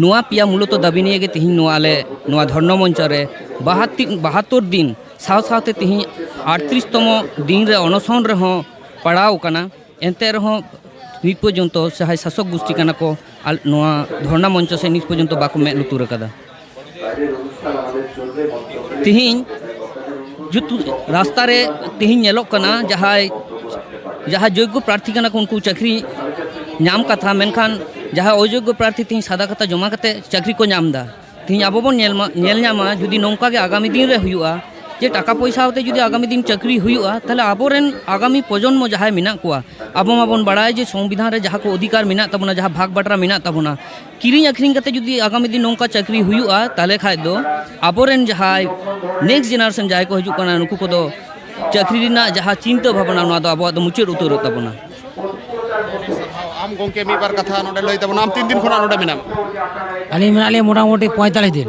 ᱱᱚᱣᱟ ᱯᱮᱭᱟ ᱢᱩᱞᱚᱛᱚ ᱫᱟᱹᱵᱤ ᱱᱤᱭᱮ ᱜᱮ ᱛᱮᱦᱮᱧ ᱱᱚᱣᱟ ᱟᱞᱮ ᱱᱚᱣᱟ ᱫᱷᱚᱨᱱᱟ ᱢᱚᱧᱪᱚ ᱨᱮ ᱵᱟᱦᱟᱛᱛᱤ- ᱵᱟᱦᱟᱛᱛᱳᱨ ᱫᱤᱱ ᱥᱟᱶ ᱥᱟᱶᱛᱮ ᱛᱮᱦᱮᱧ ᱟᱴᱛᱨᱤᱥ ᱛᱚᱢᱚ ᱫᱤᱱ ᱨᱮ ᱚᱱᱚᱥᱚᱱ ᱨᱮᱦᱚᱸ ᱯᱟᱲᱟᱣ ᱟᱠᱟᱱᱟ᱾ ᱮᱱᱛᱮ ᱨᱮᱦᱚᱸ ᱱᱤᱛ ᱯᱚᱨᱡᱚᱱᱛᱚ ᱡᱟᱦᱟᱸᱭ ᱥᱟᱥᱚᱠ ᱜᱩᱥᱴᱤ ᱠᱟᱱᱟ ᱠᱚ ᱟᱞ- ᱱᱚᱣᱟ ᱫᱷᱚᱨᱱᱟ ᱢᱚᱧᱪᱚ ᱥᱮᱫ ᱱᱤᱛ ᱯᱚᱨᱡᱚᱱᱛᱚ ᱵᱟᱠᱚ ᱢᱮᱫ ᱞᱩᱛᱩᱨ ᱟᱠᱟᱫᱟ᱾ ᱛᱤᱦᱤᱧ ᱡᱩᱛ ᱨᱟᱥᱛᱟ ᱨᱮ ᱛᱤᱦᱤᱧ ᱧᱮᱞᱚᱜ ᱠᱟᱱᱟ ᱡᱟᱦᱟᱸᱭ ᱡᱟᱦᱟᱸ ᱡᱳᱜᱽᱜᱚ ᱯᱨᱟᱨᱛᱷᱤ ᱠᱟᱱᱟ ᱠᱚ ᱩᱱᱠᱩ ᱪᱟᱹᱠᱨᱤ ᱧᱟᱢ ᱠᱟᱛᱷᱟ, ᱢᱮᱱᱠᱷᱟᱱ ᱡᱟᱦᱟᱸᱭ ᱚᱡᱳᱜᱽᱜᱚ ᱯᱨᱟᱨᱛᱷᱤ ᱛᱤᱦᱤᱧ ᱥᱟᱫᱟ ᱠᱟᱛᱟ ᱡᱚᱢᱟ ᱠᱟᱛᱮ ᱪᱟᱹᱠᱨᱤ ᱠᱚ ᱧᱟᱢ ᱮᱫᱟ᱾ ᱛᱤᱦᱤᱧ ᱟᱵᱚ ᱵᱚᱱ ᱧᱮᱞ ᱢᱟ ᱧᱮᱞ ᱧᱟᱢᱟ ᱡᱩᱫᱤ ᱱᱚᱝᱠᱟ ᱜᱮ ᱟᱜᱟᱢᱤ ᱫᱤᱱ ᱨᱮ ᱦᱩᱭᱩᱜᱼᱟ ᱡᱮ ᱴᱟᱠᱟ ᱯᱚᱭᱥᱟ ᱟᱛᱮ ᱡᱩᱫᱤ ᱟᱜᱟᱢᱤ ᱫᱤᱱ ᱪᱟᱹᱠᱨᱤ ᱦᱩᱭᱩᱜᱼᱟ, ᱛᱟᱦᱚᱞᱮ ᱟᱵᱚᱨᱮᱱ ᱟᱜᱟᱢᱤ ᱯᱨᱚᱡᱚᱱᱢᱚ ᱡᱟᱦᱟᱸᱭ ᱢᱮᱱᱟᱜ ᱠᱚᱣᱟ, ᱟᱵᱚ ᱢᱟᱵᱚᱱ ᱵᱟᱲᱟᱭ ᱡᱮ ᱥᱚᱝᱵᱤᱫᱷᱟᱱ ᱨᱮ ᱡᱟᱦᱟᱸ ᱠᱚ ᱚᱫᱷᱤᱠᱟᱨ ᱢᱮᱱᱟᱜ ᱛᱟᱵᱚᱱᱟ, ᱡᱟᱦᱟᱸ ᱵᱷᱟᱜᱽ ᱵᱟᱴᱨᱟ ᱢᱮᱱᱟᱜ ᱛᱟᱵᱚᱱᱟ, ᱠᱤᱨᱤᱧ ᱟᱹᱠᱷᱨᱤᱧ ᱠᱟᱛᱮ ᱡᱩᱫᱤ ᱟᱜᱟᱢᱤ ᱫᱤᱱ ᱱᱚᱝᱠᱟ ᱪᱟᱹᱠᱨᱤ ᱦᱩᱭᱩᱜᱼᱟ, ᱛᱟᱦᱚᱞᱮ ᱠᱷᱟᱡ ᱫᱚ ᱟᱵᱚᱨᱮᱱ ᱡᱟᱦᱟᱸᱭ ᱱᱮᱠᱥᱴ ᱡᱮᱱᱟᱨᱮᱥᱚᱱ ᱡᱟᱦᱟᱸᱭ ᱠᱚ ᱦᱤᱡᱩᱜ ᱠᱟᱱᱟ, ᱱᱩᱠᱩ ᱠᱚᱫᱚ ᱪᱟᱹᱠᱨᱤ ᱨᱮᱱᱟᱜ ᱡᱟᱦᱟᱸ ᱪᱤᱱᱛᱟᱹ ᱵᱷᱟᱵᱽᱱᱟ, ᱱᱚᱣᱟ ᱫᱚ ᱟᱵᱚᱣᱟᱜ ᱫᱚ ᱢᱩᱪᱟᱹᱫ ᱩᱛᱟᱹᱨᱚᱜ ᱛᱟᱵᱚᱱᱟ᱾ ᱟᱢ ᱜᱚᱢᱠᱮ ᱢᱤᱫ ᱵᱟᱨ ᱠᱟᱛᱷᱟ ᱱᱚᱰᱮ ᱞᱟᱹᱭ ᱛᱟᱵᱚᱱᱟ, ᱟᱢ ᱛᱤᱱ ᱫᱤᱱ ᱠᱷᱚᱱᱟᱜ ᱱᱚᱰᱮ ᱢᱮᱱᱟᱢᱟ? ᱟᱹᱞᱤᱧ ᱢᱮᱱᱟᱜ ᱞᱤᱧᱟ ᱢᱚᱴᱟᱢᱩᱴᱤ ᱯᱚᱸᱭᱛᱟᱞᱤᱥ ᱫᱤᱱ᱾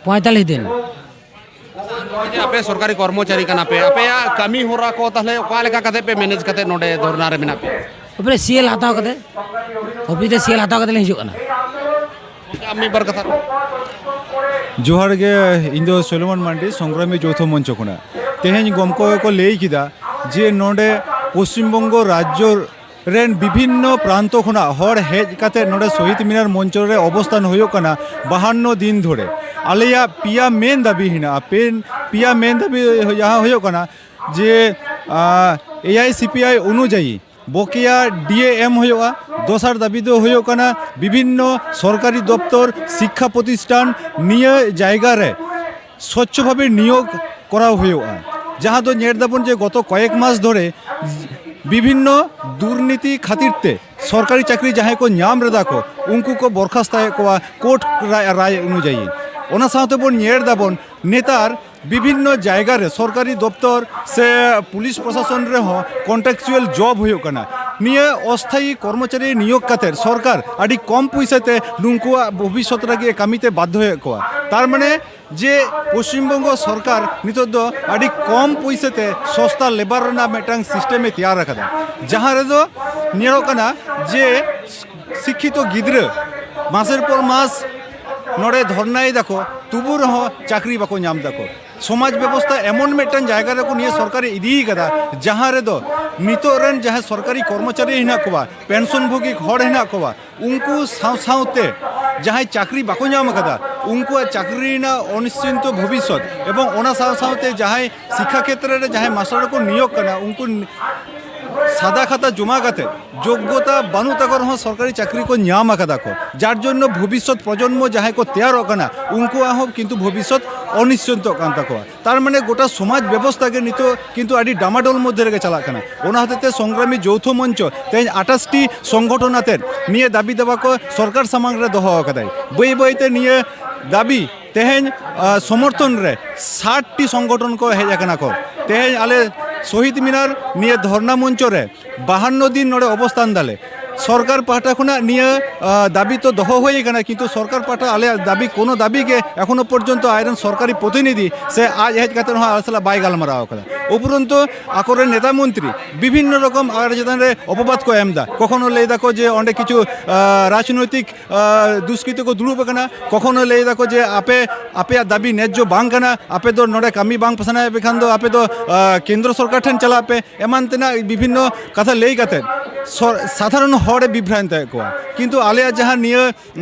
ᱯᱚᱸᱭᱛᱟᱞᱤᱥ ᱫᱤᱱ᱾ ᱱᱚᱜᱼᱚᱭ ᱡᱮ ᱟᱯᱮ ᱥᱚᱨᱠᱟᱨᱤ ᱠᱚᱨᱢᱚᱪᱟᱨᱤ ᱠᱟᱱᱟ ᱯᱮ, ᱟᱯᱮᱭᱟᱜ ᱠᱟᱹᱢᱤ ᱦᱚᱨᱟ ᱠᱚ ᱛᱟᱦᱚᱞᱮ ᱚᱠᱟ ᱞᱮᱠᱟ ᱠᱟᱛᱮ ᱯᱮ ᱢᱮᱱᱮᱡᱽ ᱠᱟᱛᱮ ᱱᱚᱰᱮ ᱫᱷᱚᱨᱱᱟ ᱨᱮ ᱢᱮᱱᱟᱜ ᱯᱮᱭᱟ? ᱛᱟᱨᱯᱚᱨᱮ ᱥᱤ ᱮᱞ ᱦᱟᱛᱟᱣ ᱠᱟᱛᱮ, ᱚᱯᱷᱤᱥ ᱨᱮ ᱥᱤ ᱮᱞ ᱦᱟᱛᱟᱣ ᱠᱟᱛᱮ ᱞᱤᱧ ᱦᱤᱡᱩᱜ ᱠᱟᱱᱟ᱾ ᱜᱚᱢᱠᱮ, ᱟᱢ ᱢᱤᱫ ᱵᱟᱨ ᱠᱟᱛᱷᱟ ᱨᱚᱲ᱾ ᱡᱚᱦᱟᱨ ᱜᱮ, ᱤᱧ ᱫᱚ ᱥᱚᱞᱮᱢᱚᱱ ᱢᱟᱱᱰᱤ, ᱥᱚᱝᱜᱨᱟᱢᱤ ᱡᱳᱣᱛᱷᱚ ᱢᱚᱧᱪᱚ ᱠᱷᱚᱱᱟᱜ᱾ ᱛᱮᱦᱮᱧ ᱜᱚᱢᱠᱮ ᱠᱚ ᱞᱟᱹᱭ ᱠᱮᱫᱟ ᱡᱮ ᱱᱚᱰᱮ ᱯᱚᱥᱪᱤᱢ ᱵᱚᱝᱜᱚ ᱨᱟᱡᱽᱡᱚ ᱨᱮᱱ ᱵᱤᱵᱷᱤᱱᱱᱚ ᱯᱨᱟᱱᱛᱚ ᱠᱷᱚᱱᱟᱜ ᱦᱚᱲ ᱦᱮᱡ ᱠᱟᱛᱮ ᱱᱚᱰᱮ ᱥᱚᱦᱤᱫ ᱢᱤᱱᱟᱨ ᱢᱚᱧᱪᱚ ᱨᱮ ᱚᱵᱚᱥᱛᱷᱟᱱ ᱦᱩᱭᱩᱜ ᱠᱟᱱᱟ ᱵᱟᱦᱟᱱᱱᱚ ᱫᱤᱱ ᱫᱷᱚᱨᱮ᱾ ᱟᱞᱮᱭᱟᱜ ᱯᱮᱭᱟ ᱢᱮᱱ ᱫᱟᱹᱵᱤ ᱦᱮᱱᱟᱜᱼᱟ᱾ ᱯᱮᱱ-, ᱯᱮᱭᱟ ᱢᱮᱱ ᱫᱟᱹᱵᱤ ᱡᱟᱦᱟᱸ ᱦᱩᱭᱩᱜ ᱠᱟᱱᱟ ᱡᱮ, ᱟ, ᱮ ᱟᱭ ᱥᱤ ᱯᱤ ᱟᱭ ᱚᱱᱩᱡᱟᱭᱤ ᱵᱚᱠᱮᱭᱟ ᱰᱤ ᱮ ᱮᱢ ᱦᱩᱭᱩᱜᱼᱟ᱾ ᱫᱚᱥᱟᱨ ᱫᱟᱹᱵᱤ ᱫᱚ ᱦᱩᱭᱩᱜ ᱠᱟᱱᱟ ᱵᱤᱵᱷᱤᱱᱱᱚ ᱥᱚᱨᱠᱟᱨᱤ ᱫᱚᱯᱛᱚᱨ, ᱥᱤᱠᱠᱷᱟ ᱯᱨᱚᱛᱤᱥᱴᱷᱟᱱ ᱱᱤᱭᱟᱹ ᱡᱟᱭᱜᱟ ᱨᱮ ᱥᱚᱪᱪᱷᱚ ᱵᱷᱟᱵᱮ ᱱᱤᱭᱳᱜᱽ ᱠᱚᱨᱟᱣ ᱦᱩᱭᱩᱜᱼᱟ᱾ ᱡᱟᱦᱟᱸ ᱫᱚ ᱧᱮᱞ ᱫᱟᱵᱚᱱ ᱡᱮ ᱜᱚᱛᱚ ᱠᱚᱭᱮᱠ ᱢᱟᱥ ᱫᱷᱚᱨᱮ ᱵᱤᱵᱷᱤᱱᱱᱚ ᱫᱩᱨᱱᱤᱛᱤ ᱠᱷᱟᱹᱛᱤᱨ ᱛᱮ ᱥᱚᱨᱠᱟᱨᱤ ᱪᱟᱹᱠᱨᱤ ᱡᱟᱦᱟᱸᱭ ᱠᱚ ᱧᱟᱢ ᱨᱮᱫᱟ ᱠᱚ, ᱩᱱᱠᱩ ᱠᱚ ᱵᱚᱨᱠᱷᱟᱥᱛᱟᱭᱮᱫ ᱠᱚᱣᱟ ᱠᱳᱨᱴ ᱨᱟᱭ, ᱨᱟᱭ ᱚᱱᱩᱡᱟᱭᱤ᱾ ᱚᱱᱟ ᱥᱟᱶᱛᱮ ᱵᱚᱱ ᱧᱮᱞ ᱫᱟᱵᱚᱱ ᱱᱮᱛᱟᱨ ᱵᱤᱵᱷᱤᱱᱱᱚ ᱡᱟᱭᱜᱟ ᱨᱮ ᱥᱚᱨᱠᱟᱨᱤ ᱫᱚᱯᱛᱚᱨ ᱥᱮ ᱯᱩᱞᱤᱥ ᱯᱨᱚᱥᱟᱥᱚᱱ ᱨᱮᱦᱚᱸ ᱠᱚᱱᱴᱨᱟᱠᱪᱩᱣᱟᱞ ᱡᱚᱵ ᱦᱩᱭᱩᱜ ᱠᱟᱱᱟ᱾ ᱱᱤᱭᱟᱹ ᱚᱥᱛᱷᱟᱭᱤ ᱠᱚᱨᱢᱚᱪᱟᱨᱤ ᱱᱤᱭᱳᱜᱽ ᱠᱟᱛᱮ ᱥᱚᱨᱠᱟᱨ ᱟᱹᱰᱤ ᱠᱚᱢ ᱯᱩᱭᱥᱟᱹ ᱛᱮ ᱱᱩᱠᱩᱣᱟᱜ ᱵᱷᱚᱵᱤᱥᱥᱚᱛ ᱞᱟᱹᱜᱤᱫ ᱠᱟᱹᱢᱤ ᱛᱮ ᱵᱟᱫᱽᱫᱷᱚᱭᱮᱫ ᱠᱚᱣᱟ᱾ ᱛᱟᱨ ᱢᱟᱱᱮ ᱡᱮ ᱯᱚᱥᱪᱤᱢ ᱵᱚᱝᱜᱚ ᱥᱚᱨᱠᱟᱨ ᱱᱤᱛᱚᱜ ᱫᱚ ᱟᱹᱰᱤ ᱠᱚᱢ ᱯᱩᱭᱥᱟᱹ ᱛᱮ ᱥᱚᱥᱛᱟ ᱞᱮᱵᱟᱨ ᱨᱮᱱᱟᱜ ᱢᱤᱫᱴᱟᱝ ᱥᱤᱥᱴᱮᱢ ᱮ ᱛᱮᱭᱟᱨ ᱟᱠᱟᱫᱟ, ᱡᱟᱦᱟᱸ ᱨᱮᱫᱚ ᱧᱮᱞᱚᱜ ᱠᱟᱱᱟ ᱡᱮ ᱥᱤᱠᱠᱷᱤᱛᱚ ᱜᱤᱫᱽᱨᱟᱹ ᱢᱟᱥᱮᱨ ᱯᱚᱨ ᱢᱟᱥ ᱱᱚᱰᱮ ᱫᱷᱚᱨᱱᱟᱭ ᱫᱟᱠᱚ, ᱛᱚᱵᱩ ᱨᱮᱦᱚᱸ ᱪᱟᱹᱠᱨᱤ ᱵᱟᱠᱚ ᱧᱟᱢ ᱫᱟᱠᱚ᱾ ᱥᱚᱢᱟᱡᱽ ᱵᱮᱵᱚᱥᱛᱷᱟ ᱮᱢᱚᱱ ᱢᱤᱫᱴᱟᱝ ᱡᱟᱭᱜᱟ ᱨᱮᱠᱚ ᱱᱤᱭᱟᱹ ᱥᱚᱨᱠᱟᱨᱮ ᱤᱫᱤᱭ ᱠᱟᱫᱟ, ᱡᱟᱦᱟᱸ ᱨᱮᱫᱚ ᱱᱤᱛᱚᱜ ᱨᱮᱱ ᱡᱟᱦᱟᱸᱭ ᱥᱚᱨᱠᱟᱨᱤ ᱠᱚᱨᱢᱚᱪᱟᱨᱤ ᱦᱮᱱᱟᱜ ᱠᱚᱣᱟ, ᱯᱮᱱᱥᱚᱱ ᱵᱷᱳᱜᱤ ᱦᱚᱲ ᱦᱮᱱᱟᱜ ᱠᱚᱣᱟ, ᱩᱱᱠᱩ ᱥᱟᱶ ᱥᱟᱶᱛᱮ ᱡᱟᱦᱟᱸᱭ ᱪᱟᱹᱠᱨᱤ ᱵᱟᱠᱚ ᱧᱟᱢ ᱟᱠᱟᱫᱟ, ᱩᱱᱠᱩᱣᱟᱜ ᱪᱟᱹᱠᱨᱤ ᱨᱮᱱᱟᱜ ᱚᱱᱤᱥᱪᱤᱱᱛᱚ ᱵᱷᱚᱵᱤᱥᱥᱚᱛ, ᱮᱵᱚᱝ ᱚᱱᱟ ᱥᱟᱶ ᱥᱟᱶᱛᱮ ᱡᱟᱦᱟᱸᱭ ᱥᱤᱠᱠᱷᱟ ᱠᱷᱮᱛᱨᱮ ᱨᱮ ᱡᱟᱦᱟᱸᱭ ᱢᱟᱥᱴᱟᱨ ᱠᱚ ᱱᱤᱭᱳᱜᱽ ᱠᱟᱱᱟ, ᱩᱱᱠᱩ ᱥᱟᱫᱟ ᱠᱷᱟᱛᱟ ᱡᱚᱢᱟ ᱠᱟᱛᱮ ᱡᱳᱜᱽᱜᱚᱛᱟ ᱵᱟᱹᱱᱩᱜ ᱛᱟᱠᱚ ᱨᱮᱦᱚᱸ ᱥᱚᱨᱠᱟᱨᱤ ᱪᱟᱹᱠᱨᱤ ᱠᱚ ᱧᱟᱢ ᱟᱠᱟᱫᱟ ᱠᱚ, ᱡᱟᱨ ᱡᱚᱱᱱᱚ ᱵᱷᱚᱵᱤᱥᱥᱚᱛ ᱯᱨᱚᱡᱚᱱᱢᱚ ᱡᱟᱦᱟᱸᱭ ᱠᱚ ᱛᱮᱭᱟᱨᱚᱜ ᱠᱟᱱᱟ, ᱩᱱᱠᱩᱣᱟᱜ ᱦᱚᱸ ᱠᱤᱱᱛᱩ ᱵᱷᱚᱵᱤᱥᱥᱚᱛ ᱚᱱᱤᱥᱪᱤᱱᱛᱚᱜ ᱠᱟᱱ ᱛᱟᱠᱚᱣᱟ᱾ ᱛᱟᱨ ᱢᱟᱱᱮ ᱜᱚᱴᱟ ᱥᱚᱢᱟᱡᱽ ᱵᱮᱵᱚᱥᱛᱷᱟ ᱜᱮ ᱱᱤᱛᱚᱜ ᱠᱤᱱᱛᱩ ᱟᱹᱰᱤ ᱰᱟᱢᱟᱰᱳᱞ ᱢᱚᱫᱽᱫᱷᱮ ᱨᱮᱜᱮ ᱪᱟᱞᱟᱜ ᱠᱟᱱᱟ᱾ ᱚᱱᱟ ᱦᱚᱛᱮᱡ ᱛᱮ ᱥᱚᱝᱜᱨᱟᱢᱤ ᱡᱳᱣᱛᱷᱚ ᱢᱚᱧᱪᱚ ᱛᱮᱦᱮᱧ ᱟᱴᱷᱟᱥ ᱴᱤ ᱥᱚᱝᱜᱚᱴᱷᱚᱱ ᱟᱛᱮᱫ ᱱᱤᱭᱟᱹ ᱫᱟᱹᱵᱤ ᱫᱟᱵᱟ ᱠᱚ ᱥᱚᱨᱠᱟᱨ ᱥᱟᱢᱟᱝ ᱨᱮ ᱫᱚᱦᱚ ᱟᱠᱟᱫᱟᱭ᱾ ᱵᱟᱹᱭ ᱵᱟᱹᱭ ᱛᱮ ᱱᱤᱭᱟᱹ ᱫᱟᱹᱵᱤ ᱛᱮᱦᱮᱧ, ᱟ, ᱥᱚᱢᱚᱨᱛᱷᱚᱱ ᱨᱮ ᱥᱟᱴ ᱴᱤ ᱥᱚᱝᱜᱚᱴᱷᱚᱱ ᱠᱚ ᱦᱮᱡ ᱟᱠᱟᱱᱟ ᱠᱚ᱾ ᱛᱮᱦᱮᱧ ᱟᱞᱮ ᱥᱚᱦᱤᱫ ᱢᱤᱱᱟᱨ ᱱᱤᱭᱟᱹ ᱫᱷᱚᱨᱱᱟ ᱢᱚᱧᱪᱚ ᱨᱮ ᱵᱟᱦᱟᱱᱱᱚ ᱫᱤᱱ ᱱᱚᱰᱮ ᱚᱵᱚᱥᱛᱟᱱ ᱫᱟᱞᱮ᱾ ᱥᱚᱨᱠᱟᱨ ᱯᱟᱦᱴᱟ ᱠᱷᱚᱱᱟᱜ ᱱᱤᱭᱟᱹ ᱫᱟᱹᱵᱤ ᱛᱚ ᱫᱚᱦᱚ ᱦᱩᱭ ᱟᱠᱟᱱᱟ, ᱠᱤᱱᱛᱩ ᱥᱚᱨᱠᱟᱨ ᱯᱟᱦᱴᱟ ᱟᱞᱮᱭᱟᱜ ᱫᱟᱹᱵᱤ, ᱠᱳᱱᱳ ᱫᱟᱹᱵᱤ ᱜᱮ ᱮᱠᱷᱚᱱᱳ ᱯᱚᱨᱡᱚᱱᱛᱚ ᱟᱡᱨᱮᱱ ᱥᱚᱨᱠᱟᱨᱤ ᱯᱨᱚᱛᱤᱱᱤᱫᱷᱤ ᱥᱮ ᱟᱡ ᱦᱮᱡ ᱠᱟᱛᱮ ᱦᱚᱸ ᱟᱞᱮ ᱥᱟᱞᱟᱜ ᱵᱟᱭ ᱜᱟᱞᱢᱟᱨᱟᱣ ᱟᱠᱟᱫᱟ᱾ ᱩᱯᱨᱚᱱᱛᱚ ᱟᱠᱚᱨᱮᱱ ᱱᱮᱛᱟ ᱢᱚᱱᱛᱨᱤ ᱵᱤᱵᱷᱤᱱᱱᱚ ᱨᱚᱠᱚᱢ ᱟᱞᱮ ᱪᱮᱛᱟᱱ ᱨᱮ ᱚᱯᱚᱵᱟᱫ ᱠᱚ ᱮᱢ ᱮᱫᱟ᱾ ᱠᱚᱠᱷᱚᱱᱳ ᱞᱟᱹᱭ ᱫᱟᱠᱚ ᱡᱮ ᱚᱸᱰᱮ ᱠᱤᱪᱷᱩ ᱨᱟᱡᱽᱱᱳᱭᱛᱤᱠ ᱫᱩᱥᱠᱨᱤᱛᱤ ᱠᱚ ᱫᱩᱲᱩᱵ ᱟᱠᱟᱱᱟ, ᱠᱚᱠᱷᱚᱱᱳ ᱞᱟᱹᱭ ᱫᱟᱠᱚ ᱡᱮ ᱟᱯᱮ, ᱟᱯᱮᱭᱟᱜ ᱫᱟᱹᱵᱤ ᱱᱮᱡᱽᱡᱚ ᱵᱟᱝ ᱠᱟᱱᱟ, ᱟᱯᱮ ᱫᱚ ᱱᱚᱰᱮ ᱠᱟᱹᱢᱤ ᱵᱟᱝ ᱯᱮ ᱥᱟᱱᱟᱭᱮᱫ ᱯᱮ ᱠᱷᱟᱱ ᱫᱚ ᱟᱯᱮ ᱫᱚ ᱠᱮᱱᱫᱨᱚ ᱥᱚᱨᱠᱟᱨ ᱴᱷᱮᱱ ᱪᱟᱞᱟᱜ ᱯᱮ, ᱮᱢᱟᱱ ᱛᱮᱱᱟᱜ ᱵᱤᱵᱷᱤᱱᱱᱚ ᱠᱟᱛᱷᱟ ᱞᱟᱹᱭ ᱠᱟᱛᱮ ᱥᱟᱫᱷᱟᱨᱚᱱ ᱦᱚᱲᱮ ᱵᱤᱵᱷᱨᱟᱱᱛᱚᱭᱮᱫ ᱠᱚᱣᱟ᱾ ᱠᱤᱱᱛᱩ ᱟᱞᱮᱭᱟᱜ ᱡᱟᱦᱟᱸ ᱱᱤᱭᱟᱹ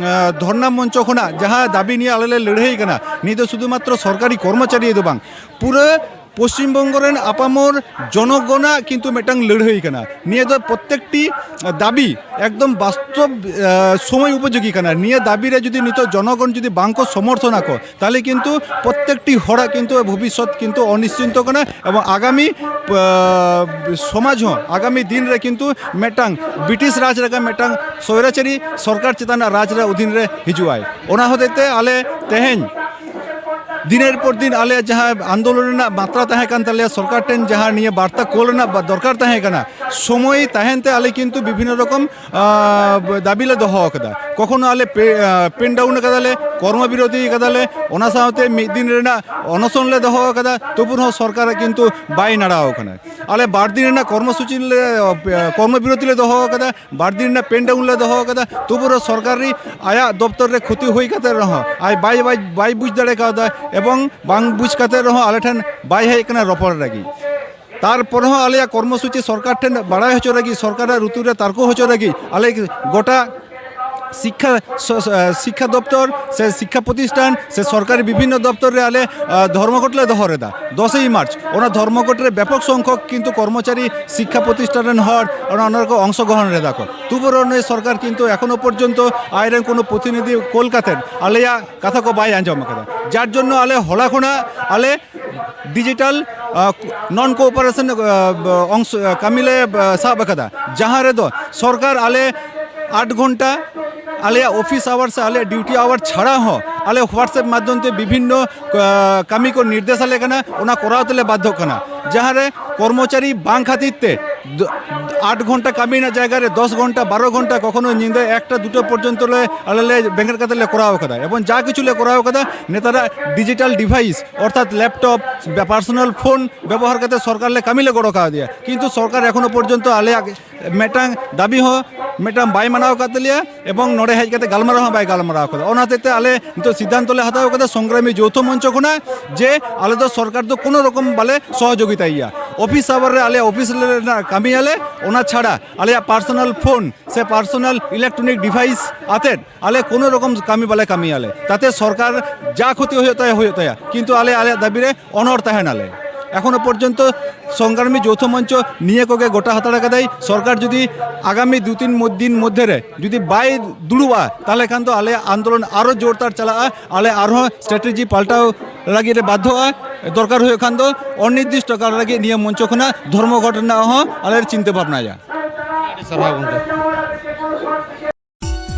ᱫᱷᱚᱨᱱᱟ ᱢᱚᱧᱪᱚ ᱠᱷᱚᱱᱟᱜ ᱡᱟᱦᱟᱸ ᱫᱟᱹᱵᱤ ᱱᱤᱭᱮ ᱟᱞᱮ ᱞᱮ ᱞᱟᱹᱲᱦᱟᱹᱭ ᱠᱟᱱᱟ, ᱱᱤᱭᱟᱹ ᱫᱚ ᱥᱩᱫᱷᱩᱢᱟᱛᱨᱚ ᱥᱚᱨᱠᱟᱨᱤ ᱠᱚᱨᱢᱚᱪᱟᱨᱤ ᱫᱚ ᱵᱟᱝ, ᱯᱩᱨᱟᱹ ᱯᱚᱥᱪᱤᱢ ᱵᱚᱝᱜᱚ ᱨᱮᱱ ᱟᱯᱟᱢᱚᱨ ᱡᱚᱱᱚᱜᱚᱱᱟᱜ ᱠᱤᱱᱛᱩ ᱢᱤᱫᱴᱟᱝ ᱞᱟᱹᱲᱦᱟᱹᱭ ᱠᱟᱱᱟ᱾ ᱱᱤᱭᱟᱹ ᱫᱚ ᱯᱨᱚᱛᱮᱠᱴᱤ ᱫᱟᱹᱵᱤ ᱮᱠᱫᱚᱢ ᱵᱟᱥᱛᱚᱵ ᱥᱚᱢᱚᱭ ᱩᱯᱚᱡᱳᱜᱤ ᱠᱟᱱᱟ᱾ ᱱᱤᱭᱟᱹ ᱫᱟᱹᱵᱤ ᱨᱮ ᱡᱩᱫᱤ ᱱᱤᱛᱚᱜ ᱡᱚᱱᱚᱜᱚᱱ ᱡᱩᱫᱤ ᱵᱟᱝ ᱠᱚ ᱥᱚᱢᱚᱨᱛᱷᱚᱱ ᱟᱠᱚ, ᱛᱟᱦᱚᱞᱮ ᱠᱤᱱᱛᱩ ᱯᱨᱚᱛᱮᱠᱴᱤ ᱦᱚᱲᱟᱜ ᱠᱤᱱᱛᱩ ᱵᱷᱚᱵᱤᱥᱥᱚᱛ ᱠᱤᱱᱛᱩ ᱚᱱᱤᱥᱪᱤᱱᱛᱚ ᱠᱟᱱᱟ᱾ ᱮᱵᱚᱝ ᱟᱜᱟᱢᱤ ᱥᱚᱢᱟᱡᱽ ᱦᱚᱸ ᱟᱜᱟᱢᱤ ᱫᱤᱱ ᱨᱮ ᱠᱤᱱᱛᱩ ᱢᱤᱫᱴᱟᱝ ᱵᱨᱤᱴᱤᱥ ᱨᱟᱡᱽ ᱞᱮᱠᱟ ᱢᱤᱫᱴᱟᱝ ᱥᱚᱭᱨᱟᱪᱟᱨᱤ ᱥᱚᱨᱠᱟᱨ ᱪᱮᱛᱟᱱ ᱨᱟᱡᱽ ᱨᱮ ᱚᱫᱷᱤᱱ ᱨᱮ ᱦᱤᱡᱩᱜ ᱟᱭ᱾ ᱚᱱᱟ ᱦᱚᱛᱮᱡ ᱛᱮ ᱟᱞᱮ ᱛᱮᱦᱮᱧ ᱫᱤᱱᱮᱨ ᱯᱚᱨ ᱫᱤᱱ ᱟᱞᱮᱭᱟᱜ ᱡᱟᱦᱟᱸ ᱟᱱᱫᱳᱞᱚᱱ ᱨᱮᱱᱟᱜ ᱢᱟᱛᱨᱟ ᱛᱟᱦᱮᱸ ᱠᱟᱱ ᱛᱟᱞᱮᱭᱟ, ᱥᱚᱨᱠᱟᱨ ᱴᱷᱮᱱ ᱡᱟᱦᱟᱸ ᱱᱤᱭᱟᱹ ᱵᱟᱨᱛᱟ ᱠᱳᱞ ᱨᱮᱱᱟᱜ ᱫᱚᱨᱠᱟᱨ ᱛᱟᱦᱮᱸ ᱠᱟᱱᱟ, ᱥᱚᱢᱚᱭ ᱛᱟᱦᱮᱱ ᱛᱮ ᱟᱞᱮ ᱠᱤᱱᱛᱩ ᱵᱤᱵᱷᱤᱱᱱᱚ ᱨᱚᱠᱚᱢ ᱫᱟᱹᱵᱤ ᱞᱮ ᱫᱚᱦᱚ ᱟᱠᱟᱫᱟ᱾ ᱠᱚᱠᱷᱚᱱᱳ ᱟᱞᱮ ᱯᱮᱱ ᱰᱟᱣᱩᱱ ᱟᱠᱟᱫᱟᱞᱮ, ᱠᱚᱨᱢᱚ ᱵᱤᱨᱚᱛᱤ ᱟᱠᱟᱫᱟᱞᱮ, ᱚᱱᱟ ᱥᱟᱶᱛᱮ ᱢᱤᱫ ᱫᱤᱱ ᱨᱮᱱᱟᱜ ᱚᱱᱚᱥᱚᱱ ᱞᱮ ᱫᱚᱦᱚ ᱟᱠᱟᱫᱟ, ᱛᱚᱵᱩ ᱨᱮᱦᱚᱸ ᱥᱚᱨᱠᱟᱨᱟᱜ ᱠᱤᱱᱛᱩ ᱵᱟᱭ ᱱᱟᱲᱟᱣ ᱟᱠᱟᱱᱟ᱾ ᱟᱞᱮ ᱵᱟᱨ ᱫᱤᱱ ᱨᱮᱱᱟᱜ ᱠᱚᱨᱢᱚᱥᱩᱪᱤ ᱞᱮ, ᱠᱚᱨᱢᱚ ᱵᱤᱨᱚᱛᱤ ᱞᱮ ᱫᱚᱦᱚ ᱟᱠᱟᱫᱟ, ᱵᱟᱨ ᱫᱤᱱ ᱨᱮᱱᱟᱜ ᱯᱮᱱ ᱰᱟᱣᱩᱱ ᱞᱮ ᱫᱚᱦᱚ ᱟᱠᱟᱫᱟ, ᱛᱚᱵᱩ ᱨᱮᱦᱚᱸ ᱥᱚᱨᱠᱟᱨᱤ ᱟᱭᱟᱜ ᱫᱚᱯᱛᱚᱨ ᱨᱮ ᱠᱷᱚᱛᱤ ᱦᱩᱭ ᱠᱟᱛᱮ ᱨᱮᱦᱚᱸ ᱟᱡ ᱵᱟᱭ, ᱵᱟᱭ, ᱵᱟᱭ ᱵᱩᱡᱽ ᱫᱟᱲᱮ ᱠᱟᱣᱫᱟ ᱮᱵᱚᱝ ᱵᱟᱝ ᱵᱩᱡᱽ ᱠᱟᱛᱮ ᱨᱮᱦᱚᱸ ᱟᱞᱮ ᱴᱷᱮᱱ ᱵᱟᱭ ᱦᱮᱡ ᱟᱠᱟᱱᱟ ᱨᱚᱯᱚᱲ ᱞᱟᱹᱜᱤᱫ᱾ ᱛᱟᱨᱯᱚᱨ ᱦᱚᱸ ᱟᱞᱮᱭᱟᱜ ᱠᱚᱨᱢᱚᱥᱩᱪᱤ ᱥᱚᱨᱠᱟᱨ ᱴᱷᱮᱱ ᱵᱟᱲᱟᱭ ᱦᱚᱪᱚ ᱞᱟᱹᱜᱤᱫ, ᱥᱚᱨᱠᱟᱨᱟᱜ ᱞᱩᱛᱩᱨ ᱨᱮ ᱛᱟᱨᱠᱚ ᱦᱚᱪᱚ ᱞᱟᱹᱜᱤᱫ ᱟᱞᱮ ᱜᱚᱴᱟ ᱥᱤᱠᱠᱷᱟ, ᱥᱚ-, ᱥᱚ-, ᱥᱤᱠᱠᱷᱟ ᱫᱚᱯᱛᱚᱨ ᱥᱮ ᱥᱤᱠᱠᱷᱟ ᱯᱨᱚᱛᱤᱥᱴᱷᱟᱱ ᱥᱮ ᱥᱚᱨᱠᱟᱨᱤ ᱵᱤᱵᱷᱤᱱᱱᱚ ᱫᱚᱯᱛᱚᱨ ᱨᱮ ᱟᱞᱮ ᱫᱷᱚᱨᱢᱚᱜᱷᱚᱴ ᱞᱮ ᱫᱚᱦᱚ ᱞᱮᱫᱟ ᱫᱚᱥᱮᱭ ᱢᱟᱨᱪ᱾ ᱚᱱᱟ ᱫᱷᱚᱨᱢᱚᱜᱷᱚᱴ ᱨᱮ ᱵᱮᱯᱚᱠ ᱥᱚᱝᱠᱷᱚᱠ ᱠᱤᱱᱛᱩ ᱠᱚᱨᱢᱚᱪᱟᱨᱤ, ᱥᱤᱠᱠᱷᱟ ᱯᱨᱚᱛᱤᱥᱴᱷᱟᱱ ᱨᱮᱱ ᱦᱚᱲ ᱚᱱᱟ, ᱚᱱᱟ ᱨᱮᱠᱚ ᱚᱝᱥᱚᱜᱨᱚᱦᱚᱱ ᱞᱮᱫᱟ ᱠᱚ᱾ ᱛᱚᱵᱩ ᱨᱮᱦᱚᱸ ᱱᱩᱭ ᱥᱚᱨᱠᱟᱨ ᱠᱤᱱᱛᱩ ᱮᱠᱷᱚᱱᱳ ᱯᱚᱨᱡᱚᱱᱛᱚ ᱟᱡᱨᱮᱱ ᱠᱳᱱᱳ ᱯᱨᱚᱛᱤᱱᱤᱫᱷᱤ ᱠᱳᱞ ᱠᱟᱛᱮ ᱟᱞᱮᱭᱟᱜ ᱠᱟᱛᱷᱟ ᱠᱚ ᱵᱟᱭ ᱟᱸᱡᱚᱢ ᱟᱠᱟᱫᱟ, ᱡᱟᱨ ᱡᱚᱱᱱᱚ ᱟᱞᱮ ᱦᱚᱞᱟ ᱠᱷᱚᱱᱟᱜ ᱟᱞᱮ ᱰᱤᱡᱤᱴᱟᱞ ᱱᱚᱱ ᱠᱳᱚᱯᱟᱨᱮᱥᱚᱱ ᱚᱝᱥᱚ ᱠᱟᱹᱢᱤ ᱞᱮ ᱥᱟᱵ ᱟᱠᱟᱫᱟ, ᱡᱟᱦᱟᱸ ᱨᱮᱫᱚ ᱥᱚᱨᱠᱟᱨ ᱟᱞᱮ ᱟᱴ ᱜᱷᱚᱱᱴᱟ ᱟᱞᱮᱭᱟᱜ ᱚᱯᱷᱤᱥ ᱟᱣᱟᱨ ᱥᱮ ᱟᱞᱮᱭᱟᱜ ᱰᱤᱭᱩᱴᱤ ᱟᱣᱟᱨ ᱪᱷᱟᱲᱟ ᱦᱚᱸ ᱟᱞᱮ WhatsApp ᱢᱟᱫᱽᱫᱷᱚᱢ ᱛᱮ ᱵᱤᱵᱷᱤᱱᱱᱚ ᱠᱟᱹᱢᱤ ᱠᱚ ᱱᱤᱨᱫᱮᱥ ᱟᱞᱮ ᱠᱟᱱᱟ, ᱚᱱᱟ ᱠᱚᱨᱟᱣ ᱛᱮᱞᱮ ᱵᱟᱫᱽᱫᱷᱚᱜ ᱠᱟᱱᱟ᱾ ᱡᱟᱦᱟᱸ ᱨᱮ ᱠᱚᱨᱢᱚᱪᱟᱨᱤ ᱵᱟᱝ ᱠᱷᱟᱹᱛᱤᱨ ᱛᱮ ᱫᱚ- ᱟᱴ ᱜᱷᱚᱱᱴᱟ ᱠᱟᱹᱢᱤ ᱨᱮᱱᱟᱜ ᱡᱟᱭᱜᱟ ᱨᱮ ᱫᱚᱥ ᱜᱷᱚᱱᱴᱟ, ᱵᱟᱨᱚ ᱜᱷᱚᱱᱴᱟ, ᱠᱚᱠᱷᱚᱱᱳ ᱧᱤᱫᱟᱹ ᱮᱠᱴᱟ ᱫᱩᱴᱟ ᱯᱚᱨᱡᱚᱱᱛᱚ ᱞᱮ ᱟᱞᱮ ᱞᱮ ᱵᱮᱸᱜᱮᱫ ᱠᱟᱛᱮ ᱞᱮ ᱠᱚᱨᱟᱣ ᱠᱟᱫᱟ᱾ ᱮᱵᱚᱝ ᱡᱟ ᱠᱤᱪᱷᱩ ᱞᱮ ᱠᱚᱨᱟᱣ ᱠᱟᱫᱟ ᱱᱮᱛᱟᱨᱟᱜ ᱰᱤᱡᱤᱴᱟᱞ ᱰᱤᱵᱷᱟᱭᱤᱥ, ᱚᱨᱛᱷᱟᱛ ᱞᱮᱯᱴᱚᱯ, ᱯᱟᱨᱥᱚᱱᱟᱞ ᱯᱷᱳᱱ ᱵᱮᱵᱚᱦᱟᱨ ᱠᱟᱛᱮ ᱥᱚᱨᱠᱟᱨ ᱞᱮ ᱠᱟᱹᱢᱤ ᱞᱮ ᱜᱚᱲᱚ ᱠᱟᱣᱫᱮᱭᱟ, ᱠᱤᱱᱛᱩ ᱥᱚᱨᱠᱟᱨ ᱮᱠᱷᱚᱱᱳ ᱯᱚᱨᱡᱚᱱᱛᱚ ᱟᱞᱮᱭᱟᱜ ᱢᱤᱫᱴᱟᱝ ᱫᱟᱹᱵᱤ ᱦᱚᱸ ᱢᱤᱫᱴᱟᱝ ᱵᱟᱭ ᱢᱟᱱᱟᱣ ᱟᱠᱟᱫ ᱛᱟᱞᱮᱭᱟ᱾ ᱮᱵᱚᱝ ᱱᱚᱰᱮ ᱦᱮᱡ ᱠᱟᱛᱮ ᱜᱟᱞᱢᱟᱨᱟᱣ ᱦᱚᱸ ᱵᱟᱭ ᱜᱟᱞᱢᱟᱨᱟᱣ ᱠᱟᱫᱟ᱾ ᱚᱱᱟ ᱦᱚᱛᱮᱡ ᱛᱮ ᱟᱞᱮ ᱱᱤᱛᱚᱜ ᱥᱤᱫᱽᱫᱷᱟᱱᱛᱚ ᱞᱮ ᱦᱟᱛᱟᱣ ᱠᱟᱫᱟ ᱥᱚᱝᱜᱨᱟᱢᱤ ᱡᱳᱣᱛᱷᱚ ᱢᱚᱧᱪᱚ ᱠᱷᱚᱱᱟᱜ, ᱡᱮ ᱟᱞᱮ ᱫᱚ ᱥᱚᱨᱠᱟᱨ ᱫᱚ ᱠᱳᱱᱳ ᱨᱚᱠᱚᱢ ᱵᱟᱞᱮ ᱥᱚᱦᱚᱡᱳᱜᱤᱛᱟᱭᱟ᱾ ᱚᱯᱷᱤᱥ ᱟᱣᱟᱨ ᱨᱮ ᱟᱞᱮ ᱚᱯᱷᱤᱥ ᱨᱮᱱᱟᱜ ᱠᱟᱹᱢᱤᱭᱟᱞᱮ, ᱚᱱᱟ ᱪᱷᱟᱲᱟ ᱟᱞᱮᱭᱟᱜ ᱯᱟᱨᱥᱚᱱᱟᱞ ᱯᱷᱳᱱ ᱥᱮ ᱯᱟᱨᱥᱚᱱᱟᱞ ᱤᱞᱮᱠᱴᱨᱚᱱᱤᱠ ᱰᱤᱵᱷᱟᱭᱤᱥ ᱟᱛᱮᱫ ᱟᱞᱮ ᱠᱳᱱᱳ ᱨᱚᱠᱚᱢ ᱠᱟᱹᱢᱤ ᱵᱟᱞᱮ ᱠᱟᱹᱢᱤᱭᱟᱞᱮ᱾ ᱛᱟᱛᱮ ᱥᱚᱨᱠᱟᱨ ᱡᱟ ᱠᱷᱚᱛᱤ ᱦᱩᱭᱩᱜ ᱛᱟᱭᱟ, ᱦᱩᱭᱩᱜ ᱛᱟᱭᱟ, ᱠᱤᱱᱛᱩ ᱟᱞᱮ ᱟᱞᱮᱭᱟᱜ ᱫᱟᱹᱵᱤ ᱨᱮ ᱚᱱᱚᱲ ᱛᱟᱦᱮᱱᱟᱞᱮ᱾ ᱮᱠᱷᱚᱱᱳ ᱯᱚᱨᱡᱚᱱᱛᱚ ᱥᱚᱝᱜᱨᱟᱢᱤ ᱡᱳᱣᱛᱷᱚ ᱢᱚᱧᱪᱚ ᱱᱤᱭᱟᱹ ᱠᱚᱜᱮ ᱜᱚᱴᱟ ᱦᱟᱛᱟᱲ ᱠᱟᱫᱟᱭ᱾ ᱥᱚᱨᱠᱟᱨ ᱡᱩᱫᱤ ᱟᱜᱟᱢᱤ ᱫᱩ ᱛᱤᱱ ᱢᱚ-, ᱫᱤᱱ ᱢᱚᱫᱽᱫᱷᱮ ᱨᱮ ᱡᱩᱫᱤ ᱵᱟᱭ ᱫᱩᱲᱩᱵᱼᱟ, ᱛᱟᱦᱚᱞᱮ ᱠᱷᱟᱱ ᱫᱚ ᱟᱞᱮᱭᱟᱜ ᱟᱱᱫᱳᱞᱚᱱ ᱟᱨᱚ ᱡᱳᱨᱛᱟᱨ ᱪᱟᱞᱟᱜᱼᱟ᱾ ᱟᱞᱮ ᱟᱨᱦᱚᱸ ᱥᱴᱨᱮᱴᱮᱡᱤ ᱯᱟᱞᱴᱟᱣ ᱞᱟᱹᱜᱤᱫ ᱞᱮ ᱵᱟᱫᱽᱫᱷᱚᱜᱼᱟ᱾ ᱫᱚᱨᱠᱟᱨ ᱦᱩᱭᱩᱜ ᱠᱷᱟᱱ ᱫᱚ ᱚᱱᱤᱨᱫᱤᱥᱴᱚ ᱠᱟᱞ ᱞᱟᱹᱜᱤᱫ ᱱᱤᱭᱟᱹ ᱢᱚᱧᱪᱚ ᱠᱷᱚᱱᱟᱜ ᱫᱷᱚᱨᱢᱚᱜᱷᱚᱴ ᱨᱮᱱᱟᱜ ᱦᱚᱸ ᱟᱞᱮ ᱞᱮ ᱪᱤᱱᱛᱟᱹ ᱵᱷᱟᱵᱽᱱᱟᱭᱟ᱾ ᱟᱹᱰᱤ ᱥᱟᱨᱦᱟᱣ ᱜᱚᱢᱠᱮ᱾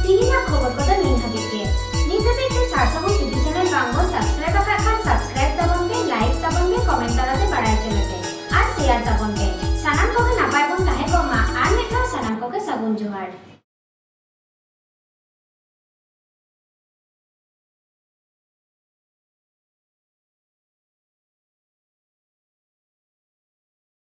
ᱛᱤᱦᱤᱧᱟᱜ ᱠᱷᱚᱵᱚᱨ ᱠᱚᱫᱚ ᱱᱤᱭᱟᱹ ᱦᱟᱹᱵᱤᱡ ᱜᱮ᱾ ᱱᱤᱛ ᱦᱟᱹᱵᱤᱡ ᱛᱮ ᱥᱟᱨᱥᱟᱜᱩᱱ ᱴᱤᱵᱷᱤ ᱪᱮᱱᱮᱞ ᱵᱟᱝ ᱵᱚᱱ ᱥᱟᱵᱥᱠᱨᱟᱭᱤᱵ ᱟᱠᱟᱫ ᱠᱷᱟᱱ ᱥᱟᱵᱥᱠᱨᱟᱭᱤᱵ ᱛᱟᱵᱚᱱ ᱯᱮ, ᱞᱟᱭᱤᱠ ᱛᱟᱵᱚᱱ ᱯᱮ, ᱠᱚᱢᱮᱱᱴ ᱛᱟᱞᱟᱛᱮ ᱵᱟᱲᱟᱭ ᱦᱚᱪᱚ ᱞᱮᱯᱮ ᱟᱨ ᱥᱮᱭᱟᱨ ᱛᱟᱵᱚᱱ ᱯᱮ᱾ ᱥᱟᱱᱟᱢ ᱠᱚᱜᱮ ᱱᱟᱯᱟᱭ ᱵᱚᱱ ᱛᱟᱦᱮᱸ ᱠᱚᱜ ᱢᱟ᱾ ᱟᱨ ᱢᱤᱫ ᱫᱷᱟᱣ ᱥᱟᱱᱟᱢ ᱠᱚᱜᱮ ᱥᱟᱹᱜᱩᱱ ᱡᱚᱦᱟᱨ᱾